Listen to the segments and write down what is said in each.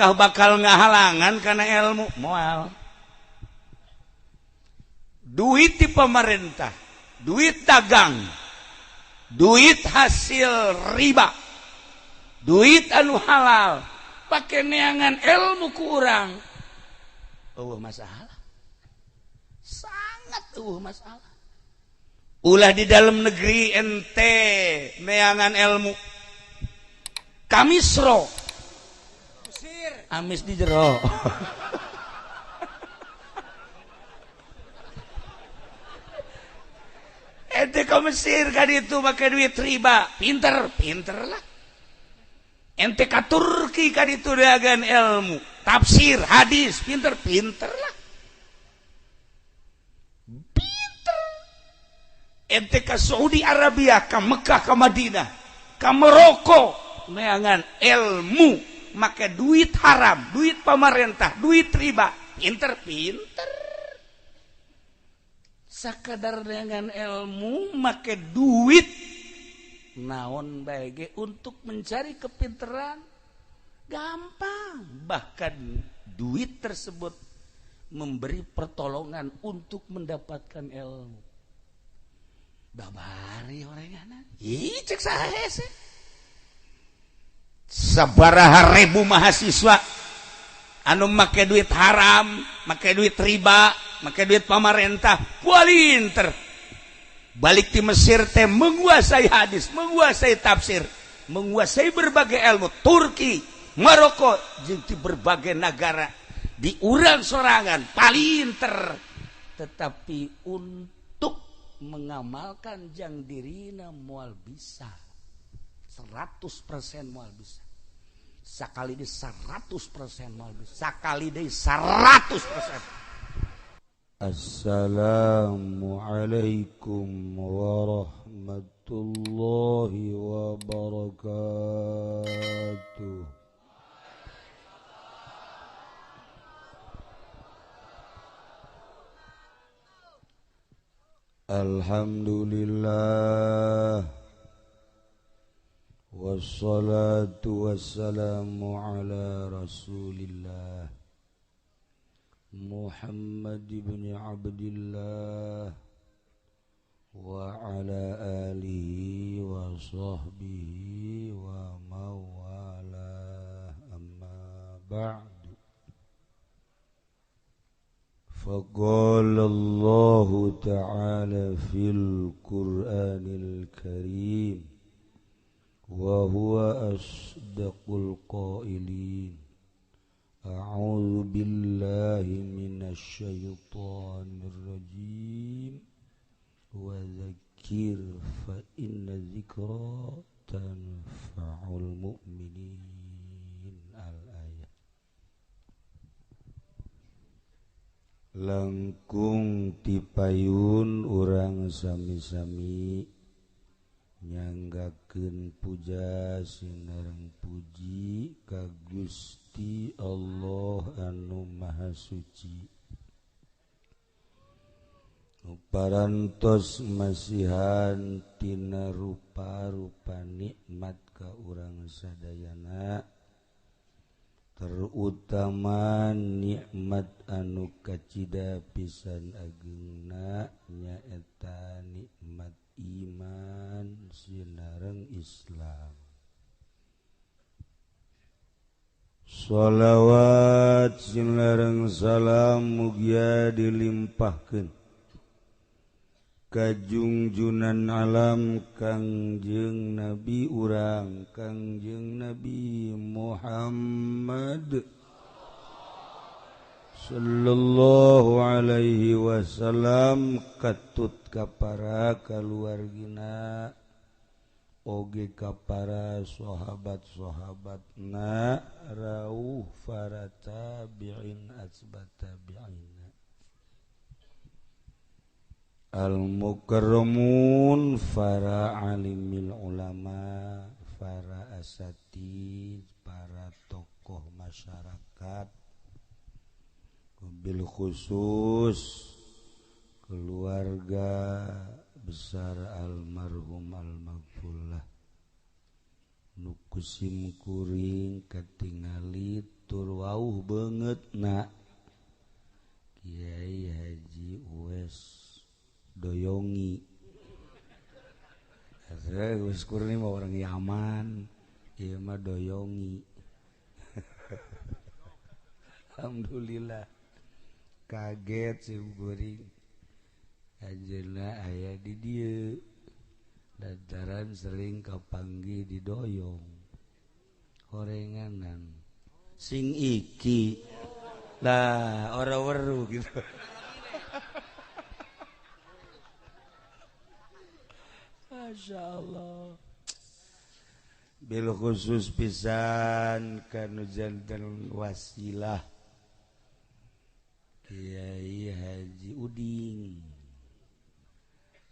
Apakah bakal ngahalangan karena ilmu? Moal. Duit di pemerintah, duit dagang, duit hasil riba, duit anu halal, pakai neangan ilmu ku urang, eueuh masalah. Sangat eueuh masalah. Ulah di dalam negeri ente neangan ilmu. Kamisro amis di jero. Ente ke Mesir kan itu pakai duit riba, pinter, pinter lah. Ente ke Turki kan itu dagang ilmu, tafsir, hadis, pinter, pinter lah. Pinter. Ente ke Saudi Arabia, ke Mekah, ke Madinah, ke Maroko, neangan ilmu, make duit haram, duit pemerintah, duit riba, pinter, pinter. Sakadar dengan ilmu make duit naon bae untuk mencari kepinteran gampang, bahkan duit tersebut memberi pertolongan untuk mendapatkan ilmu. Babari orenganan. Ih cek saha hese. Sabaraha ribu mahasiswa anu make duit haram, make duit riba, make duit pamarentah, kualinter. Balik di Mesir teh menguasai hadis, menguasai tafsir, menguasai berbagai ilmu. Turki, Maroko, jeung di berbagai negara di urang sorangan palinter. Tetapi untuk mengamalkan jang dirina moal bisa. 100% moal bisa. Sakali di 100% moal bisa. Sakali di 100%. Assalamualaikum warahmatullahi wabarakatuh. Alhamdulillah, wassalatu wassalamu ala rasulillah Muhammad ibn Abdillah wa ala alihi wa sahbihi wa mawalah, amma ba'du. Faqala Allahu ta'ala fil Qur'anil Karim wa huwa asdaqul qailin. A'udzu billahi minasy syaithanir rajim. Wa dzakkir fa inna dzikra tanfa'ul mu'minin. Al-ayat. Langkung tipayun urang sami-sami nyanggakeun puja sinareng puji ka Gusti Allah anu Maha Suci. Parantos masihan tina rupa-rupa nikmat ka urang sadayana, terutama nikmat anu kacida pisan agengna nyaeta nikmat iman sinareng Islam. Sholawat sinareng salam mugia dilimpahkeun ka junjunan alam Kangjeng Nabi urang Kangjeng Nabi Muhammad sallallahu alaihi wasallam, katut ka para kaluargina oge ka para sahabat-sahabatna rauh para tabi'in asbat tabi'in al-mukarramun, para alimil ulama, para asatid, para tokoh masyarakat, bil khusus keluarga besar almarhum almaghfurlah, nu kusim kuring katingali tur wauh beungeutna Kiai Haji Uwes Doyongi. Gus Kurni mah orang Yaman, ieu mah Doyongi. Alhamdulillah kaget si kuring anjeunna aya di dieu lantaran sering kapanggih di Doyong horenganan sing iki lah ora weruh gitu. Masya Allah. Bil khusus pisan kanu janten wasilah Kiai Haji Uding.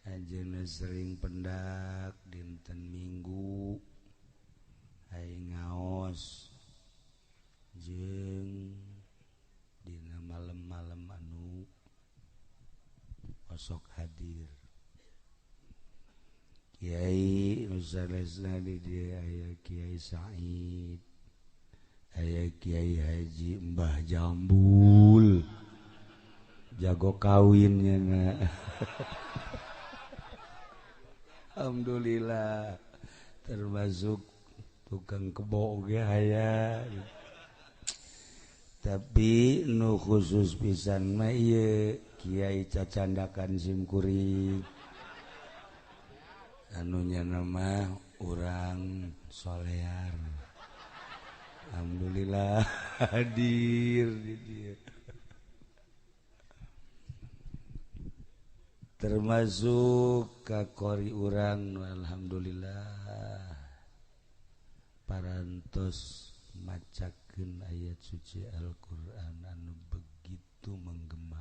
Anjeunna sering pendak dinten Minggu aing ngaos jeung dina malam-malam anu osok hadir. Kiai nusalesna di dieu aya Kiai Said, aya Kiai Haji Mbah Jambul, jago kawinnya na. Alhamdulillah termasuk tukang kebo oge aya. Tapi nu khusus pisan mah ieu Kiai cacandakan simkuring anunya nama urang solear. Alhamdulillah hadir di dieu. Termasuk kakori urang alhamdulillah parantos macakeun ayat suci Al-Qur'an anu begitu menggema.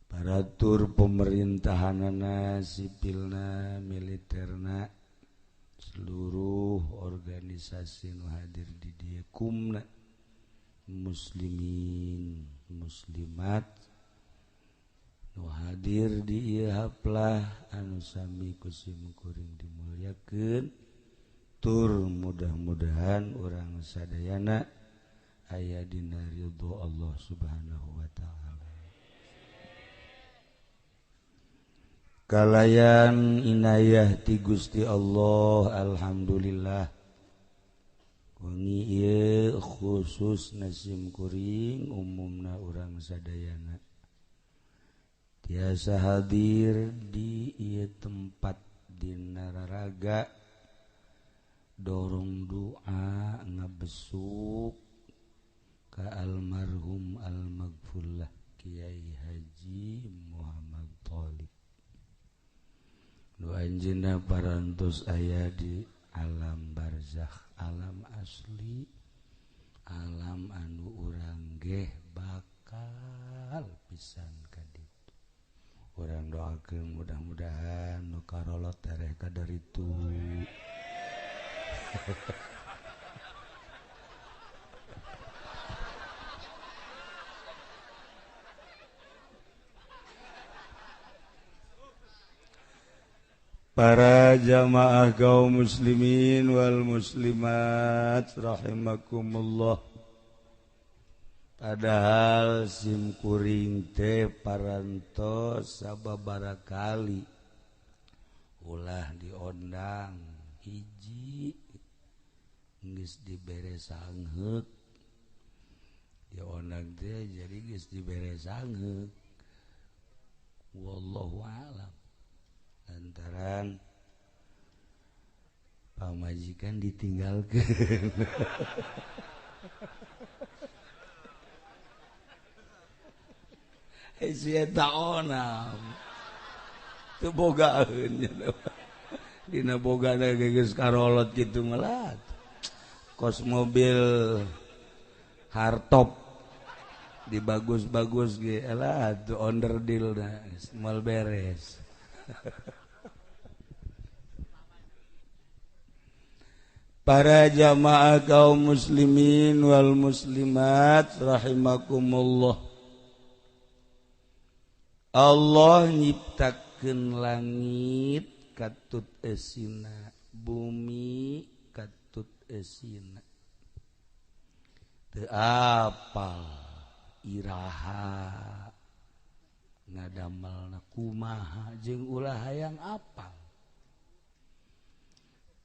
Paratur pemerintahanana, sipilna, militerna, seluruh organisasi nu hadir di dieu kumna muslimin muslimat nu hadir di ieu haplah anu sami ku simkuring dimulyakeun tur mudah-mudahan urang sadayana aya dina ridho Allah Subhanahu wa taala. Kalayan inayah ti Gusti Allah alhamdulillah wengi ieu khusus nasim kuring umumna urang sadayana tiasa hadir di ieu tempat dina raraga dorong doa ngabesuk ka almarhum almaghfurlah Kiai Haji Muhammad Thalib. Nu anjeunna parantos aya di alam barzakh, alam asli, alam anu urang geh bakal pisan ka ditu. Urang doakeun mudah-mudahan nu karolot tereh ka daritu. Para jamaah kaum muslimin wal muslimat rahimakumullah. Padahal sim kuring teh parantos sababaraha kali ulah diondang hiji geus dibere sangheuk, diondang teh jadi geus dibere sangheuk. Wallahu a'lam. Lantaran pamajikan ditinggalkeun. Si eta onam teu bogaeun dina bogana geus karolot kitu malah kos mobil hardtop dibagus-bagus ge elah atuh onderdil na moal beres. Para jamaah kaum muslimin wal muslimat rahimakumullah. Allah nyiptakeun langit katut esina, bumi katut esina. Teu apal iraha ngadamelna kumaha jeung ulah hayang apal.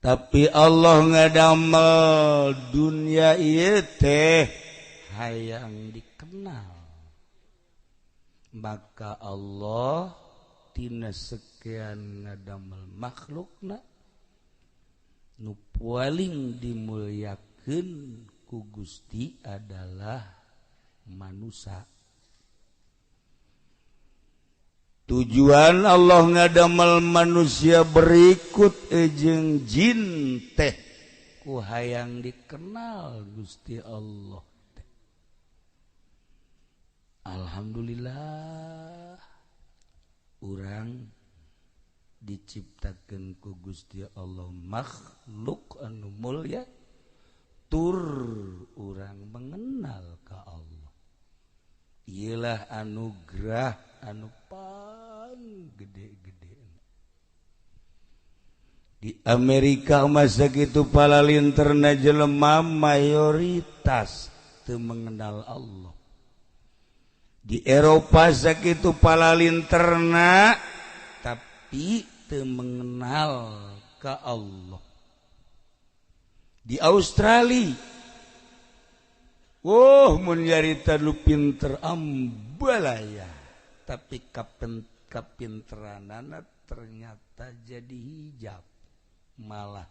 Tapi Allah ngadamel dunia ieu teh hayang dikenal. Maka Allah tina sekian ngadamel makhlukna nu paling dimuliakeun ku Gusti adalah manusia. Tujuan Allah ngadamel manusia berikut jeung jin teh ku hayang dikenal Gusti Allah teh. Alhamdulillah urang diciptakeun ku Gusti Allah makhluk anu mulya tur urang mengenal ka Allah. Iyalah anugerah anu pang gede-gede. Di Amerika masa kitu palalinterna jelema mayoritas teu mengenal Allah. Di Eropa sakitu palalinterna tapi teu mengenal ka Allah. Di Australia oh mun nyarita lu pinter ambalaya tapi kapinteranana ternyata jadi hijab malah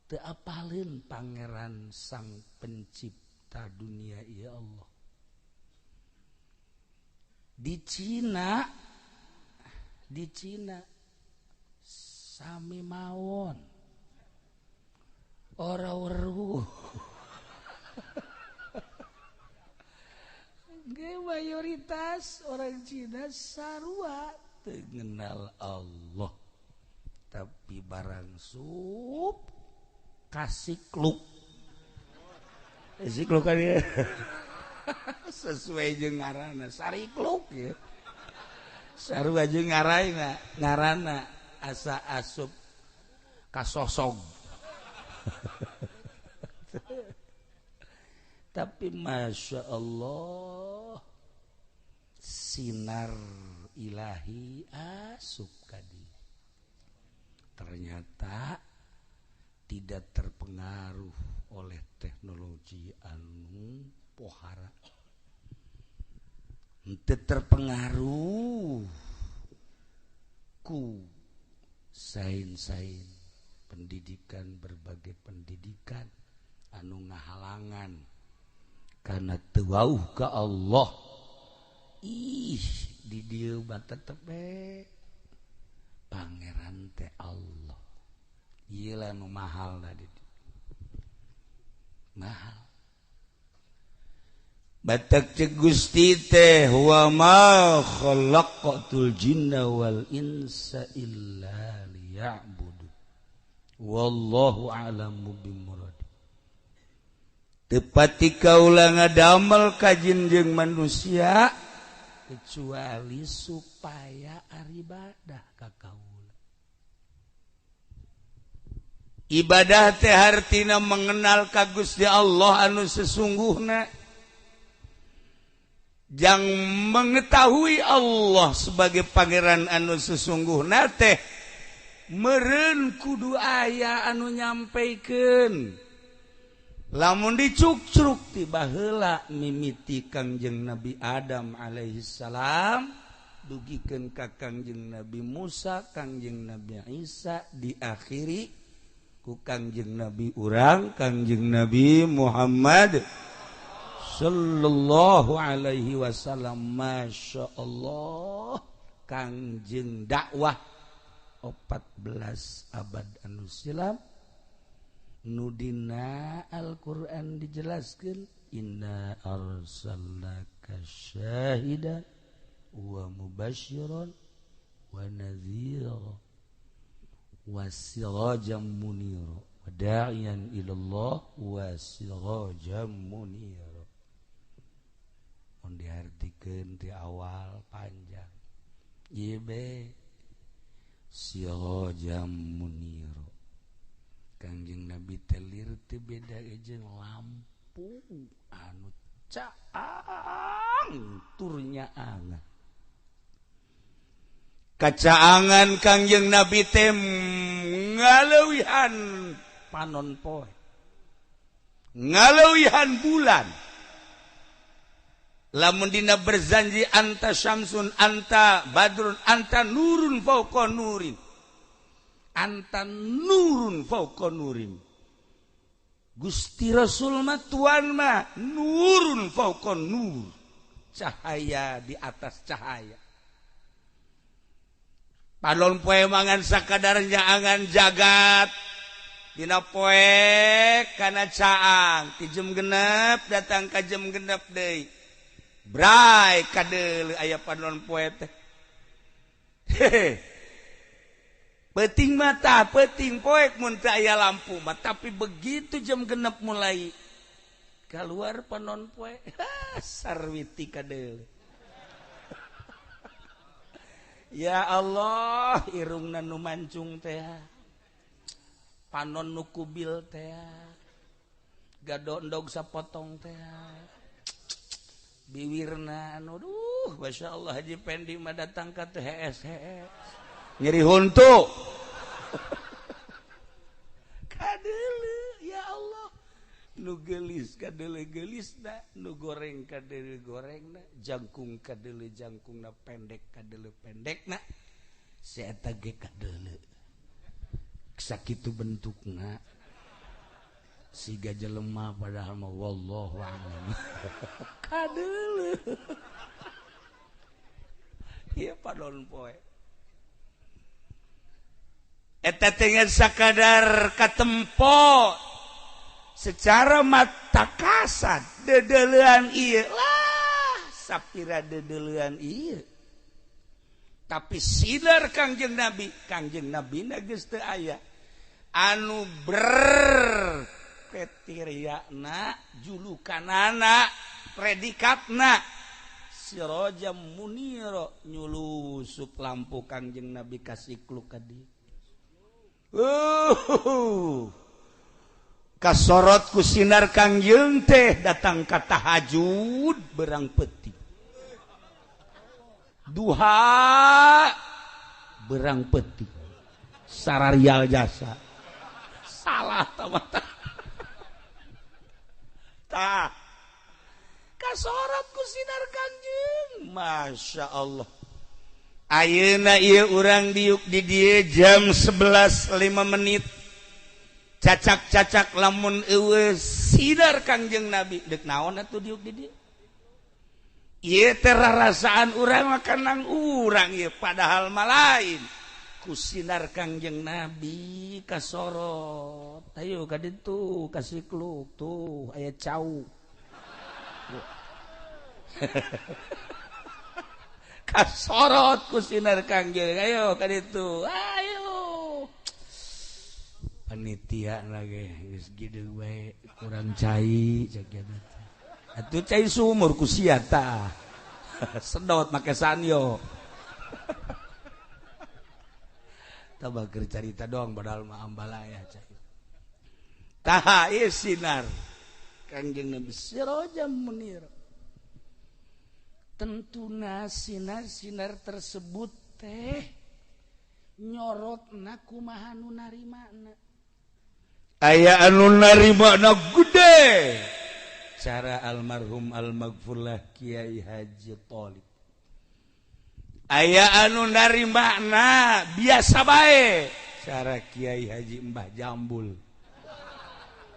teu apaleun pangeran sang pencipta dunia ya Allah. Di Cina sami mawon ora weruh. Ge mayoritas orang Cina sarua teu ngenal Allah. Tapi barang sup kasikluk. Sikluk kan ya. Sesuai jeung ngaranna sarikluk ya. Sarua jeung ngaranna, ngaranna asa asup kasosog. Tapi Masya Allah sinar ilahi asup kadi. Ternyata tidak terpengaruh oleh teknologi anu pohara. Henteu terpengaruh ku sains-sains pendidikan, berbagai pendidikan anu ngahalangan karena teu wauh ka Allah. Ih di dieu mah tetep pangeran teh Allah. Ieu lah nu mahal tadi. Mahal. Batak cek Gusti teh wa ma khalaqatul jinna wal insa illa liya'budu. Wallahu a'lamu bimurad. Tepati kaula ngadamel ka jin jeung manusia kecuali supaya aribadah ka kaula. Ibadah teh hartina mengenal ka Gusti Allah anu sesungguhna. Jang mengetahui Allah sebagai pangeran anu sesungguhna teh meureun kudu aya anu nyampaikan. Lamun dicukcruk ti baheula mimiti Kangjeng Nabi Adam alaihi salam dugikeun ka Kangjeng Nabi Musa, Kangjeng Nabi Isa, diakhiri ku Kangjeng Nabi urang Kangjeng Nabi Muhammad sallallahu alaihi wasallam. Masya Allah Kangjeng dakwah 14 abad anu silam nudina Al-Qur'an dijelaskan inna arsalnaka syahidan wa mubasysyiran wa nadhira wa sirajan munira wa da'iyan ilallah wa sirajan munira. Mun diartikeun ti awal panjang ieu be sirajan munira. Kangjeng Nabi telir teu beda jeung lampu. lampu anu caang turnya angan. Kacaangan Kangjeng Nabi teh ngaleuwihan panon poe, ngaleuwihan bulan. Lamun dina berzanji anta syamsun anta badrun anta nurun fauqa nurin, anta nurun fauqa nurin. Gusti Rasul mah tuan mah nurun fauqa nur, cahaya di atas cahaya. Panon poe mangan sakadar nyaangan jagat dina poe kana caang ti jam genep datang ka jam genep deui. Bray kadeuleu aya panon poe teh. Peuting mata, peuting poek mun teu aya lampu mah, tapi begitu jam genep mulai keluar panon poe, sarwiti kadeuleu. Ya Allah, irungna nu mancung teh, panon nu kubil teh, gadondog sapotong teh, biwirna anu duh, Masya Allah Haji Pendi mah datang ka teh hees hees nyeri huntu. Kadeuleu ya Allah, nu geulis kadeuleu geulisna, nu goreng kadeuleu gorengna, jangkung kadeuleu jangkungna, pendek kadeuleu pendekna, si eta ge kadeuleu sakitu bentukna siga jelema padahal mah wallahu a'lam. Kadeuleu ieu panon poe eta teh sakadar katempo secara mata kasat dedeleuan ieu lah sapira dedeleuan ieu, tapi sinar Kangjeng Nabi, Kangjeng Nabi na geus teu aya anu ber petiriana julukanana predikatna siraja muniro nyulusup lampu Kangjeng Nabi kasikluk ka dieu. Kasorot ku sinar Kangjeng teh datang ka tahajud berang peuting, duha berang peuting, sararial jasa salah tamata. Tah kasorot ku sinar Kangjeng, Masya Allah. Ayeuna ieu urang diuk di dieu jam 11.05 menit, cacak-cacak lamun eueuh sinar Kangjeng Nabi deuk naon atuh diuk di dieu? Ieu teh rarasaan urang mah kanang urang ieu, padahal mah lain. Ku sinar Kangjeng Nabi kasorot, ayo ka ditu kasikluk tuh aya cau. Kasorot ku sinar Kangjeng, ayo ka ditu, ayo. Panitia lagi geus gideu bae kurang cai cek teh. Atuh cai sumur ku sia tah. Sedot make sanyo. Tah keur carita doang padahal mah ambalaya cai. Tah ieu sinar Kangjeng Nabi siraja munir. Tentuna sinar-sinar tersebut teh nyorotna kumaha nu narimana. Aya anu narimana gede cara almarhum almaghfurlah Kiai Haji Thalib. Aya anu narimana biasa bae cara Kiai Haji Mbah Jambul.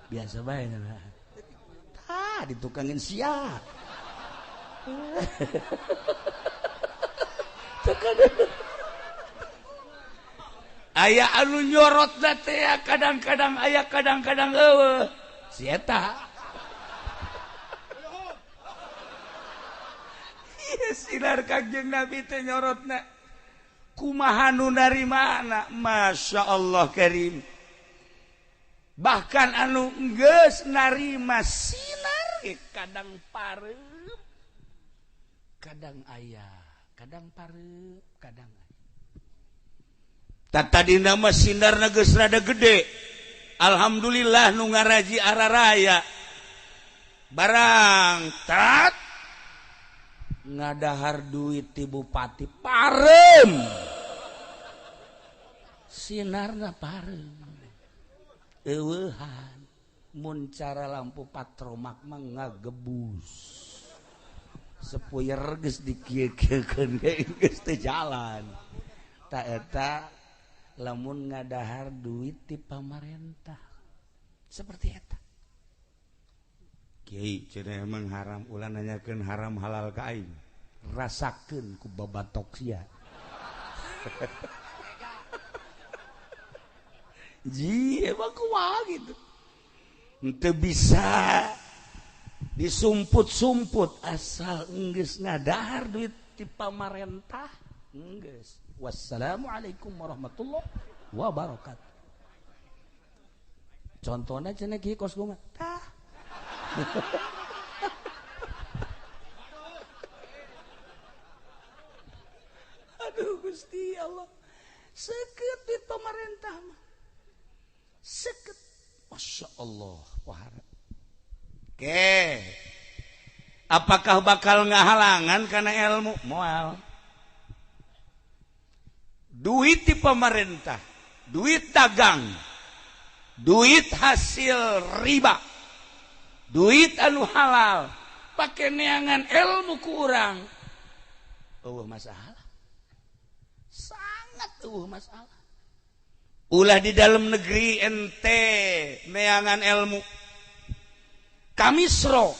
Biasa bae nah. Tah ditukangin sia. Aya anu nyorot teh kadang-kadang aya kadang-kadang eueuh si eta. Ieu sinar Kangjeng Nabi teh nyorotna kumaha nu narimana, Masya Allah karim. Bahkan anu geus narima sinar kadang pareup, kadang aya, kadang pareup, kadang aya. Tadina mah sinarna geus rada gede. Alhamdulillah nu ngaraji araraya. Barang tat ngadahar duit ti bupati parem. Sinarna parem. Eueuhan mun cara lampu patromak mah ngagebus. Sepuyer geus dikieu-kieukeun geus teu jalan. Ta eta lamun ngadahar duit ti pamarentah. Seperti eta. Kiai cenah emang haram ulah nanyakeun haram halal ka aing. Rasakeun ku babatok sia. Ji emang kumaha gitu. Henteu bisa disumput-sumput asal enggeus ngadahar duit ti pamarentah enggeus. Wassalamualaikum warahmatullahi wabarakatuh. Contohna cenah kieu kos kumaha? Tah. Aduh Gusti Allah. Seukeut duit pamarentah mah. Seukeut. Masya Allah wahara. Oke. Apakah bakal ngahalangan karena ilmu? Moal. Duit di pemerintah, duit dagang, duit hasil riba, duit anu halal, pakai neangan ilmu ku urang. Eueuh masalah. Sangat eueuh masalah. Ulah di dalam negeri ente neangan ilmu. Kamisro.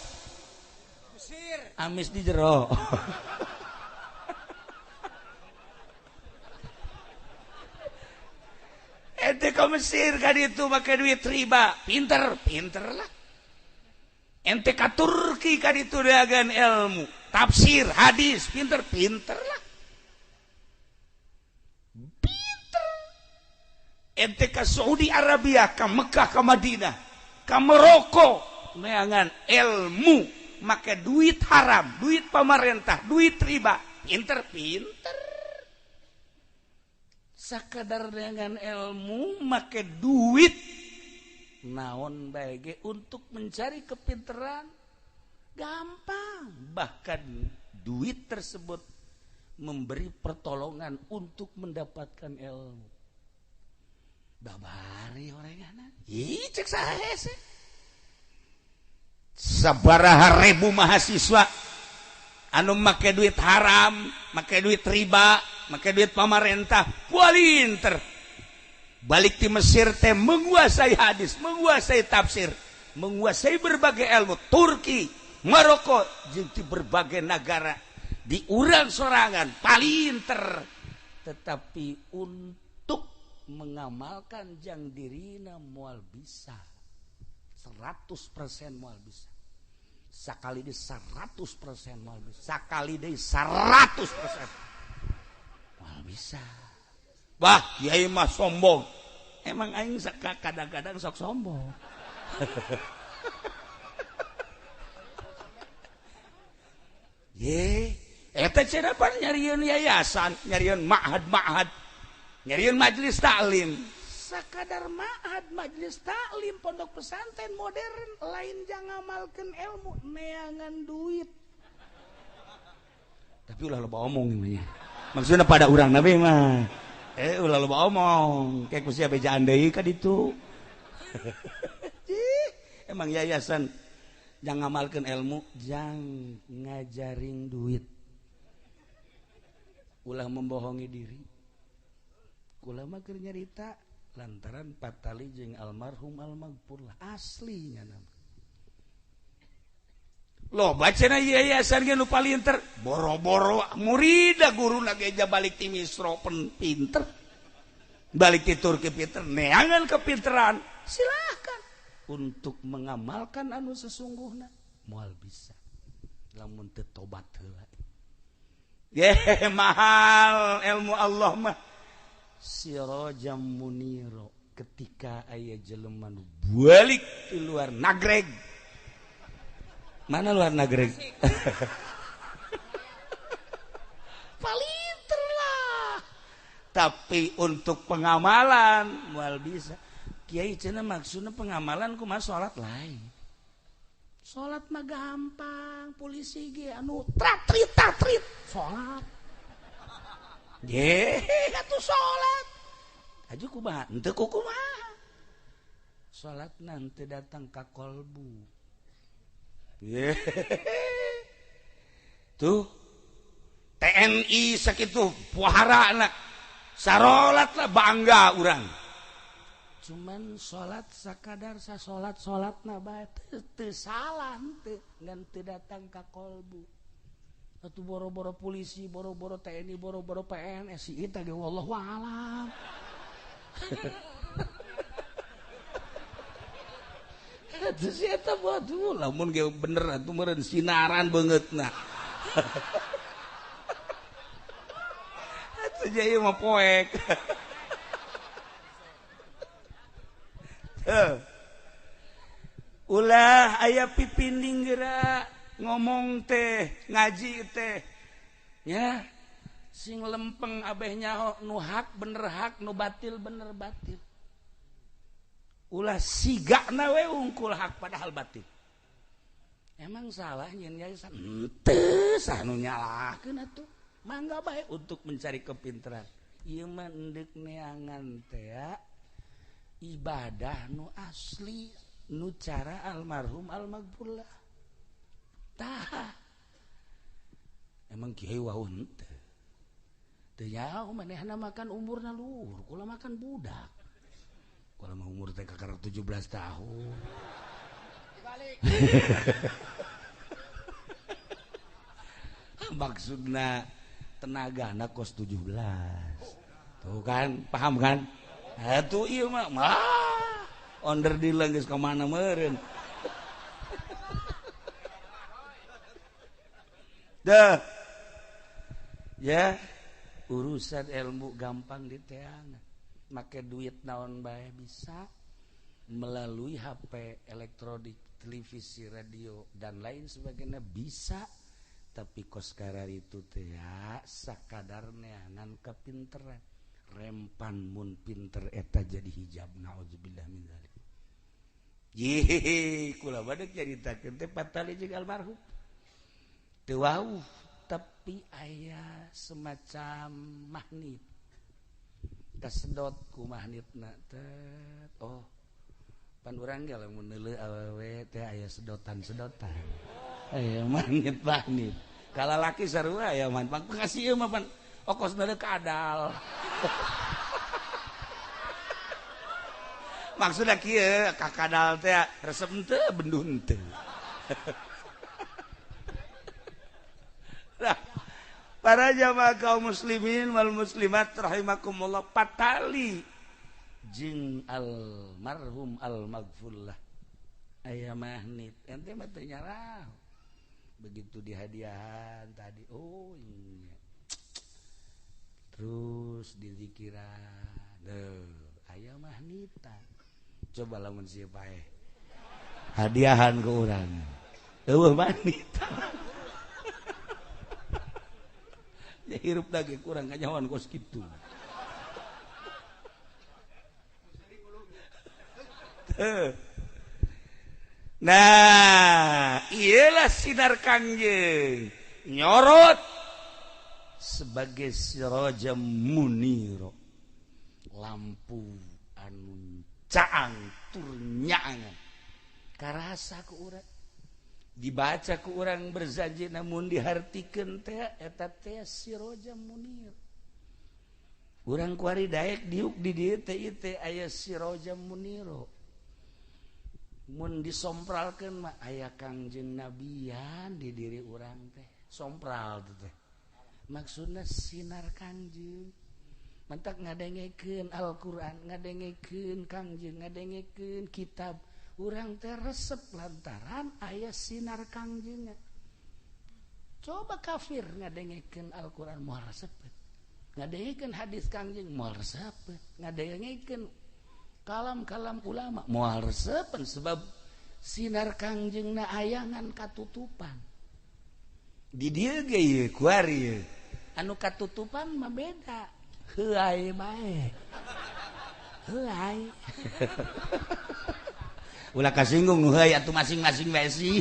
Mesir. Amis di jero. Ente ke Mesir kan itu pakai duit riba. Pinter, pinter lah. Ente ke Turki kan itu dagang ilmu, tafsir, hadis, pinter, pinter lah. Pinter. Ente ke Saudi Arabia, ke Mekah, ke Madinah, ke Maroko, neangan ilmu, make duit haram, duit pemerintah, duit riba, pinter, pinter. Sakadar dengan ilmu, make duit naon bae ge untuk mencari kepinteran gampang. Bahkan duit tersebut memberi pertolongan untuk mendapatkan ilmu. Babari orenganan. Ih, cek saha hese. Sabaraha ribu mahasiswa anu make duit haram, make duit riba, make duit pamarentah, pualinter. Balik di Mesir teh menguasai hadis, menguasai tafsir, menguasai berbagai ilmu. Turki, Maroko, jeung di berbagai negara di urang sorangan palinter. Tetapi untuk mengamalkan jang dirina moal bisa. 100% moal bisa. Sakali di 100% moal bisa. Sakali deui 100% moal bisa. Bah, kiai mah sombong. Emang aing kadang-kadang sok sombong. Ye, eta cenah pan nyarieun yayasan, nyarieun ma'had-ma'had, nyarieun majelis taklim. Sakadar ma'had, majelis taklim, pondok pesantren modern lain jang ngamalkeun ilmu, neangan duit. Tapi ulah loba omong ieu mah. Maksudna pada urang nabi mah. Ulah loba omong, kayak ku sia bejaan deui ka ditu. Emang yayasan jang ngamalkeun ilmu, jang ngajarin duit. Ulah membohongi diri. Kula mah keur nyarita lantaran patali jeung almarhum almaghfur lah aslinya nama. Loba cenah yayasan ge nu palinter, boro-boro murida guruna ge balik ti Misro pinter. Balik ti Turki pinter, neangan kepinteran, silahkan. Untuk mengamalkan anu sesungguhna moal bisa. Lamun teu tobat heula. Ye mahal ilmu Allah mah. Sirajam muniro ketika aya jelema nu balik di luar nagreg. Mana luar nagreg? Palinter lah. Tapi untuk pengamalan moal bisa. Kiai cenah maksudna pengamalan kumaha salat lain. Salat mah gampang, polisi ge anu tratrit tatrit salat. Ye, atuh salat. Aju kumaha? Henteu kumaha. Salat nanti datang ka kolbu. Ye. Tuh TNI sakitu puharana. Sarolat lah bangga urang. Cuman salat sakadar sa salat salatna bae teu salah henteu ngan teu datang ka kolbu. Atuh boro-boro polisi, boro-boro TNI, boro-boro PNS si eta ge wallahu alam. Atuh si eta batu lamun ge bener atuh meureun sinaran beungeutna. Atuh ieu mah poek. Ulah aya pipinding geura ngomong teh ngaji teh ya sing lempeng abeh nyaho nu hak bener hak nu batil bener batil. Ulah sigana we ungkul hak padahal batil. Emang salah nyeun yayasan henteu sah nu nyalahkeun atuh. Mangga bae untuk mencari kepintaran. Ieu mah endek neangan teh ibadah nu asli nu cara almarhum almaghfurlah. Tah emang kiai wau henteu teu nyaho manehna makan umurna luhur, kula makan budak. Kula mah umur teh kakara 17 tahun. Dibalik. Maksudna tenagana kos 17. Tuh kan, paham kan? Atuh ieu mah onder dilang geus ka mana meureun. Dah. Ya, urusan ilmu gampang diteangan. Make duit naon bae bisa melalui HP, elektronik, televisi, radio dan lain sebagainya bisa. Tapi kos karar itu teh sakadar neangan kepinteran. Rempan mun pinter eta jadi hijab, naudzubillah min dzalik. Ye, kula badeuk nyaritakeun teh patali jeung almarhum. Teu wauh tapi aya semacam magnet. Kasedot ku magnetna teh. Oh, pan urang ge lamun neuleuh awewe teh aya sedotan-sedotan. Aya magnet-magnet. Kalalaki sarua aya man pang kasih ieu mah pan okos neuleuh kadal. Maksudna kieu ka kadal teh resep henteu benduh henteu. Nah, para jamaah kaum muslimin wal muslimat rahimakumullah, patali jeung almarhum almaghfurlah aya magnet ente mah teu nyarah. Begitu dihadiahan tadi, oh iya. Terus dizikiran, aya magnetan. Coba lamun sieu paeh hadiahan ke urang, eueuh magnetan. Ya hirup lagi kurang kanyawan kos kitu. Nah, iyalah sinar Kangjeng nyorot sebagai siraja muniro, lampu anu caang tur nyaangan. Karasa ku urang, dibaca ku urang berjanji namun dihartikeun teh eta teh siraja munir. Urang kuari daek diuk di dieu teh ieu teh aya siraja muniro. Mun disompralkeun mah aya Kangjeng Nabian di diri urang teh. Sompral teh. Maksudna sinar Kangjeng. Mantak ngadengekeun Al-Qur'an, ngadengekeun Kangjeng, ngadengekeun kitab. Urang teh resep lantaran aya sinar Kangjengna. Coba kafir ngadengekeun Al-Qur'an moal resep. Ngadengekeun hadis Kangjeng moal resep. Ngadengekeun kalam-kalam ulama moal resepen sebab sinar Kangjengna ayangan katutupan. Di dieu ge ieu kuari ieu. Anu katutupan mah beda. Heuay bae. Heuay. Ulah kasinggung nu heuy atuh masing-masing bae sih.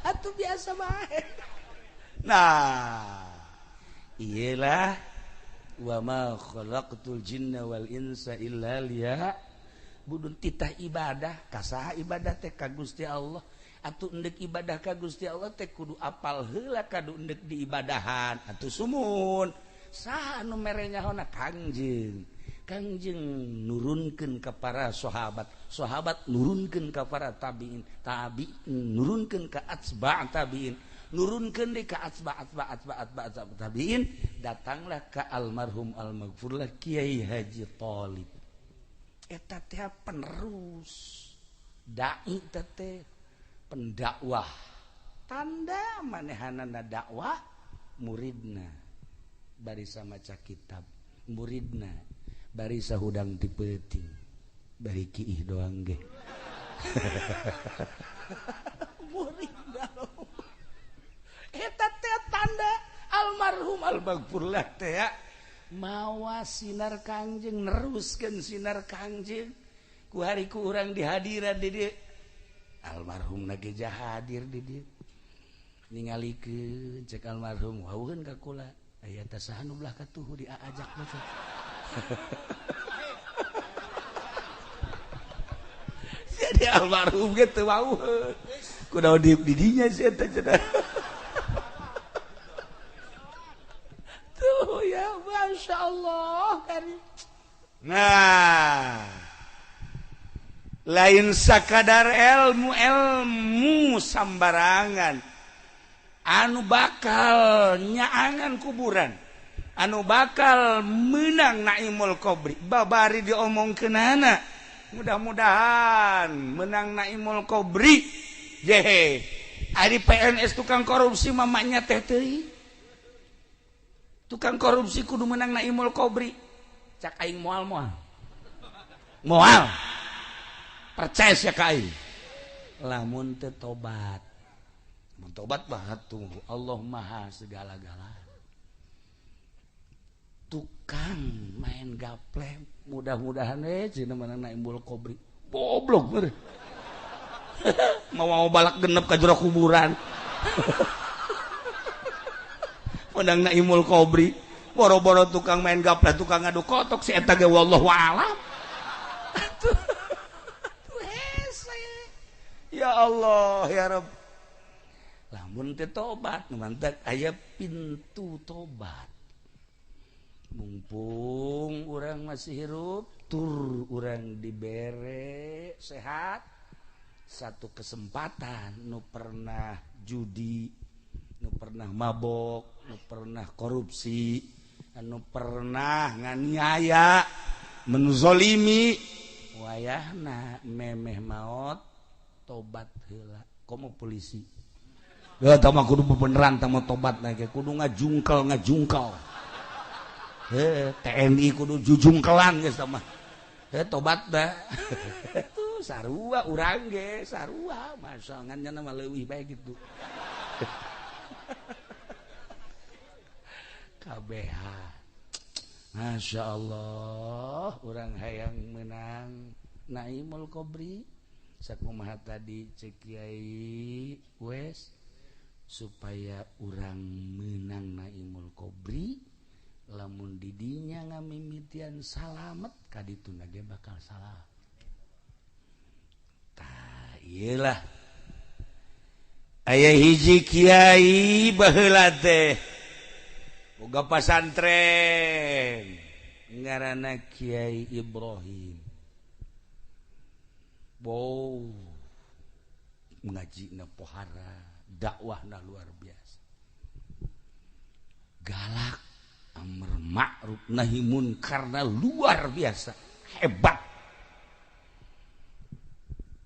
Atuh biasa bae. Nah, iyalah wa ma khalaqtul jinna wal insa illa liya'budun, titah ibadah kasaha ibadah teh ka Gusti Allah. Atuh endek ibadah ka Gusti Allah teh kudu apal heula kadu endek diibadahan. Atuh sumun saha anu mere nyahona? Kangjeng. Kangjeng nurunkeun ka para sahabat, sahabat nurunkeun ka para tabiin, tabiin nurunkeun ka atsba' tabiin, nurunkeun deui ka atsba' atsba' atsba' atsba' tabiin, datanglah ka almarhum almaghfurlah Kiai Haji Thalib. Eta teh penerus dai teh pendakwah. Tanda manehanana dakwah muridna bari maca kitab, muridna bari sahudang ti peuting, bari kiih doang ge. Muridna eta teh tanda almarhum almaghfurlah teh mawa sinar Kangjeng, neruskeun sinar Kangjeng. Ku hari ku urang dihadiran di dieu, almarhum na ge hadir di dieu. Ningalikeun cek almarhum wauheun ka kula, aya teh saha nu belah katuhu diajak mah. Jadi almarhum ge teu wauheun. Kunaon di dinya sih eta cenah. Tuh ya Masya Allah karim. Nah, lain sakadar ilmu ilmu sambarangan anu bakal nyaangan kuburan, anu bakal menang naimul qobri babari diomongkeunana. Mudah-mudahan menang naimul qobri. Jehe ari PNS tukang korupsi mamanya teh teuing. Tukang korupsi kudu menang naimul qobri. Cak aing moal moal. Moal. Percaya sia ka aing. Lamun teu tobat. Mun tobat mah tuh Allah Maha segala-gala. Tukang main gaple mudah-mudahan cenah menang naimul qobri. Goblok bener. Mau balak genep ka jero kuburan. Menang naimul qobri. Boro-boro tukang main gaple, tukang ngadu kotok si eta ge wallahu alam. Atuh hese. Ya Allah ya Rabb. Lamun teu tobat, mantak aya pintu tobat. Mumpung urang masih hirup, tur urang dibere sehat, satu kesempatan nu pernah judi, nu pernah mabok, nu pernah korupsi, nu pernah nganiaya, menzolimi, wayahna memeh maot tobat heula. Komo polisi. Ya tah mah kudu beneran tah mah tobat na ge kudu ngajungkel. TNI kudu jujungkelan geus tah mah. Tobat dah. Tuh sarua urang ge, sarua masa ngan nya mah leuwih bae kitu. KBH. Masya Allah, urang hayang menang naimul qobri. Sakumaha tadi cek Kiai wes supaya urang menang naimul qobri, lamun didinya ngamimitian salamet kadituna ge bakal salah. Tah iyalah. Aya hiji kiai baheula teh boga pasantren ngaranna Kiai Ibrahim. Bow ngajina pohara, dakwahna luar biasa. Galak, amr ma'ruf nahi munkarna luar biasa, hebat.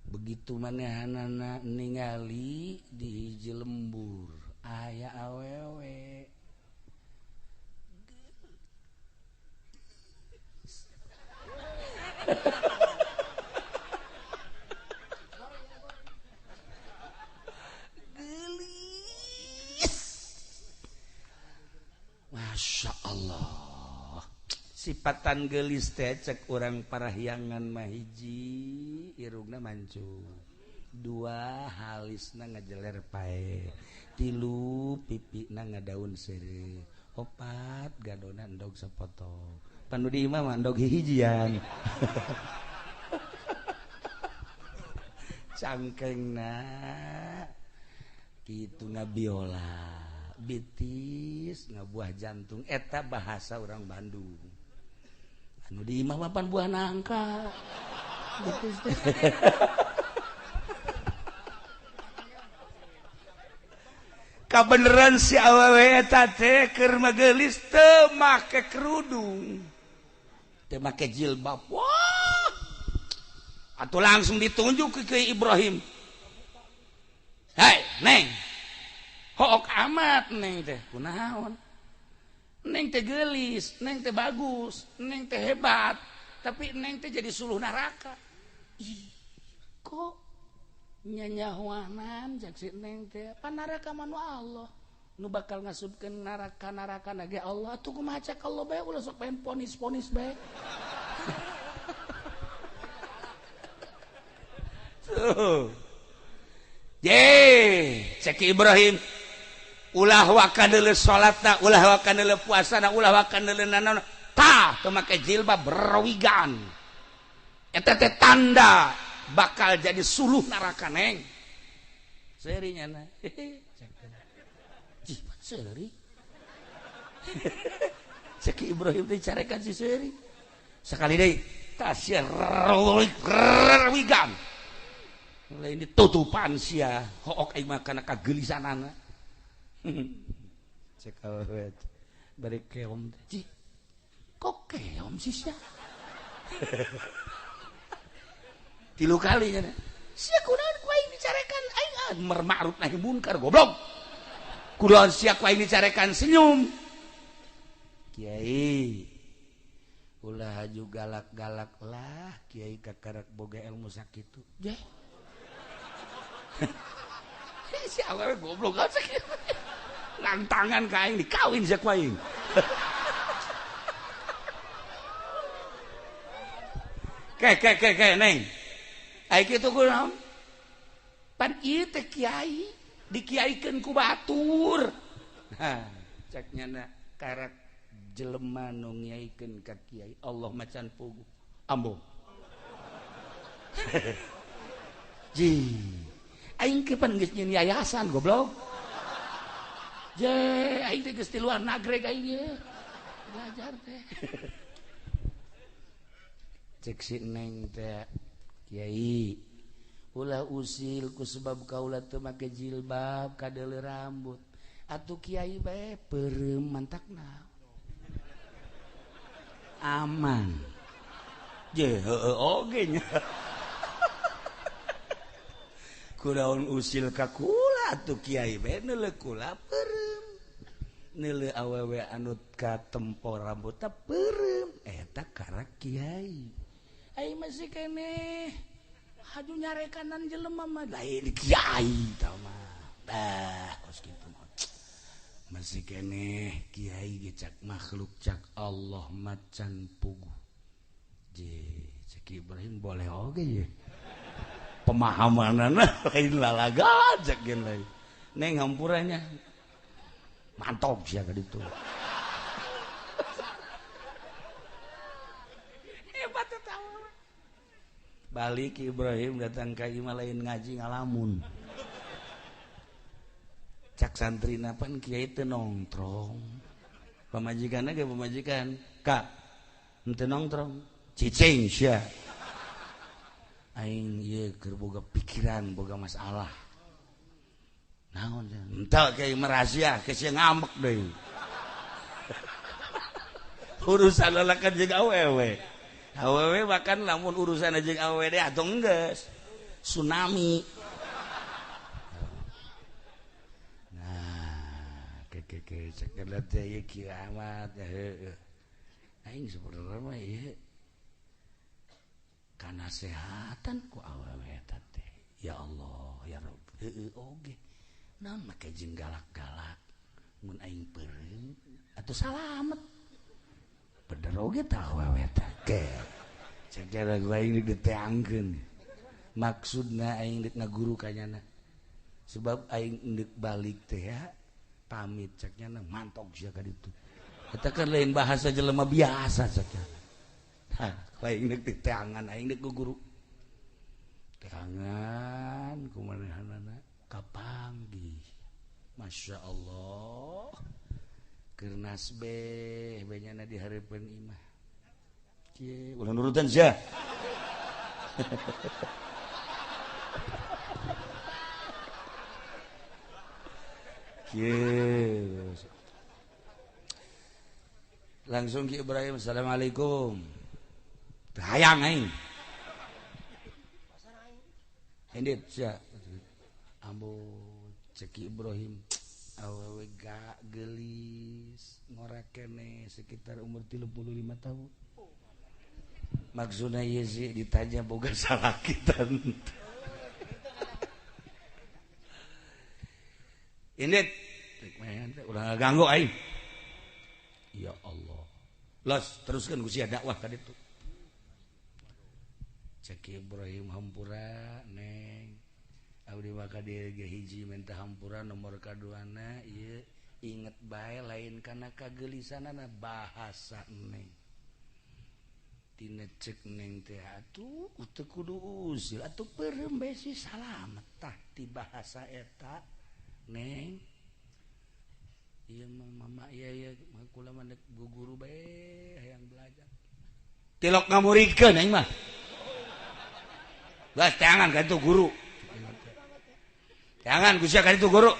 Begitu manehanana ningali di hiji lembur aya awewe. Gelis. Masya Allah. Sipatan geulis teh cek urang parahyangan mah hiji irungna mancung, dua halisna ngajeler pae, tilu pipina ngadaun seureuh, opat gadona endog sapotong. Panu di imah mah endog hihijian. Cangkengna kitu ngabiola, bitis ngabuah jantung eta bahasa orang Bandung. Anu di imah mah pan buah nangka. Bitis teh. Kabeneran si awewe eta teh keur mageulis teu make kerudung, teu make jilbab. Wah, atuh langsung ditunjuk ke Ibrahim. Hei neng, hook amat neng teh, kunaon? Neng teh geulis, neng teh bagus, neng teh hebat, tapi neng teh jadi suluh neraka. Ih, kok nyanyahuanan cek si neng teh, pan neraka mah nu Allah, nu bakal ngasupkeun neraka-neraka ge Allah, atuh kumaha cek Allah bae ulah sok pengen ponis-ponis bae. Tuh. Ye, cek Ibrahim, ulah waka deuleu salatna, ulah waka deuleu puasana, ulah waka deuleu nanaon, tah teu make jilbab berwigan. Eta teh tanda bakal jadi suluh neraka neng. Seuri nyana. Cih, seuri. Cek Ibrahim teh carekan si seuri. Sekali deui, tasya wigan. Lain ditutupan sia, hook aing mah kana kageulisanana. Cek awewe bari keom teh. Cih, kok keom sih sia? Tilu kali nya. Sia kunaon ku aing dicarekan aing amar ma'ruf nahi munkar goblok. Kunaon sia ku aing dicarekan senyum. Kiai ulah haju galak-galak lah, kiai kakarak boga ilmu sakitu. Jeh. Si awewe goblok aja kitu. Lantangan ka aing dikawin sia ku aing. Ke ke ke ke neng. Ai kitu kunaon? Pan ieu teh kiai, dikiaikeun ku batur. Hah, cek nyana karak jelema nu ngiaikeun ka kiai, Allah macan puguh. Ambo. Ji. Aing ke pan geus nyieun yayasan goblok. Je, aing teh geus di luar nagreg aing ye. Belajar teh. Cek si neng teh kiai, ulah usil ku sebab kaula teu make jilbab kadeuleu rambut. Atuh kiai bae peureum mantakna. Aman. Je heueuh oge nya. Kunaon usil ka kula atuh kiai bae neuleuh kula peureum. Neuleuh awewe anu katempo rambutna peureum eta karak kiai. Ai masih keneh haju nyarekanan jelema mah lain kiai tah mah. Bah kos kitu mah. Masih keneh kiai ge cak makhluk cak Allah macan puguh. Je cek Ibrahim boleh oge ye. Pemahamanana lain lalaga cek gen lain. Neng hampurannya mantap sia ka ditu. Hebat eta. Balik Ibrahim datang ka imah lain ngaji ngalamun. Cak santrina pan kiai teu nongtrong. Pamajikanna ge pamajikan, "Kak, henteu nongtrong." Cicing sia. Aing ieu keur boga pikiran, boga masalah. Naon sia? Henteu kiai merahasia, ke sia ngambek deui. Urusan lalakan jeung awewe. Awewe bahkan lamun urusan jeung awewe deh atuh enggeus. Tsunami. Nah, ke cek teh ieu kieu amat ya heueuh. Aing sebenarnya mah ieu kanasehatan ku awewe eta teh. Ya Allah, ya Rabb. Heueuh oge. Naon make jeung galak-galak mun aing peureum atuh salamet. Bener oge tah awewe teh. Ke. Cek cara aing deuk diteangkeun. Maksudna aing deuk ngaguru ka nyana. Sebab aing deuk balik teh ya pamit cek nyana mantok sia ka ditu. Eta kan lain bahasa jelema biasa cek nyana. Hah, aing deuk diteangan aing deuk guru. Teangan kumanehanana kapanggih. Masya Allah. Keur nasbeh benyana di hareupeun imah. Kieu ulah nurutan sia. Kieu. Langsung Ki Ibrahim, assalamualaikum. Hayang aing. Indit sia. Ambo cek Ki Ibrahim. Awewe gak gelis ngora kene sekitar umur 35 tahun. Maksudna ieu sih ditanya boga salaki tante. Indit ulah ganggu aing. Ya Allah. Los teruskeun ku sia dakwah ka ditu. Cek Ibrahim hampura neng. Abdi maka dia hiji minta hampura nomor kaduana ieu inget bae lain kana kagelisanana bahasa neng. Tina cek neng teh atuh teu kudu usil atuh peureum bae si salamet tah ti bahasa eta neng. Ieu mah mama ieu ieu kula mah deuk guru bae hayang belajar. Tilok ngamurikeun aing mah. Geus teangan ka itu guru. Jangan ku sia ka itu guru.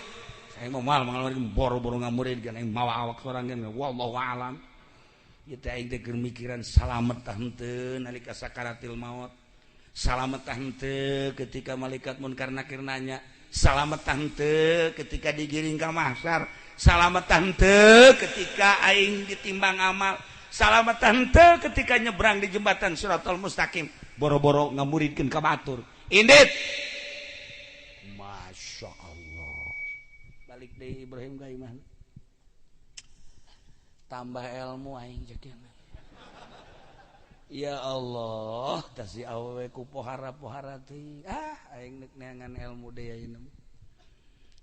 Saya mau mal mangalorkeun boro-boro ngamuridkeun aing mawa awak sorangan wallahu alam. Ieu teh aing teh keur mikiran salamet tah henteu nalika sakaratil maut. Salamet tah henteu ketika malaikat munkar nakir nanya. Salamet tah henteu ketika digiring ka mahsyar. Salamet tah henteu ketika aing ditimbang amal. Salamet tah henteu ketika nyebrang di jembatan Shiratal Mustaqim. Boro-boro ngamuridkeun ka batur. Indit. Masya Allah. Balik deui Ibrahim ka imahna. Tambah ilmu aing ceuk. Ya Allah, tah si awewe ku pohara-pohara teuing. Ah, aing deuk neangan ilmu deui ayeuna.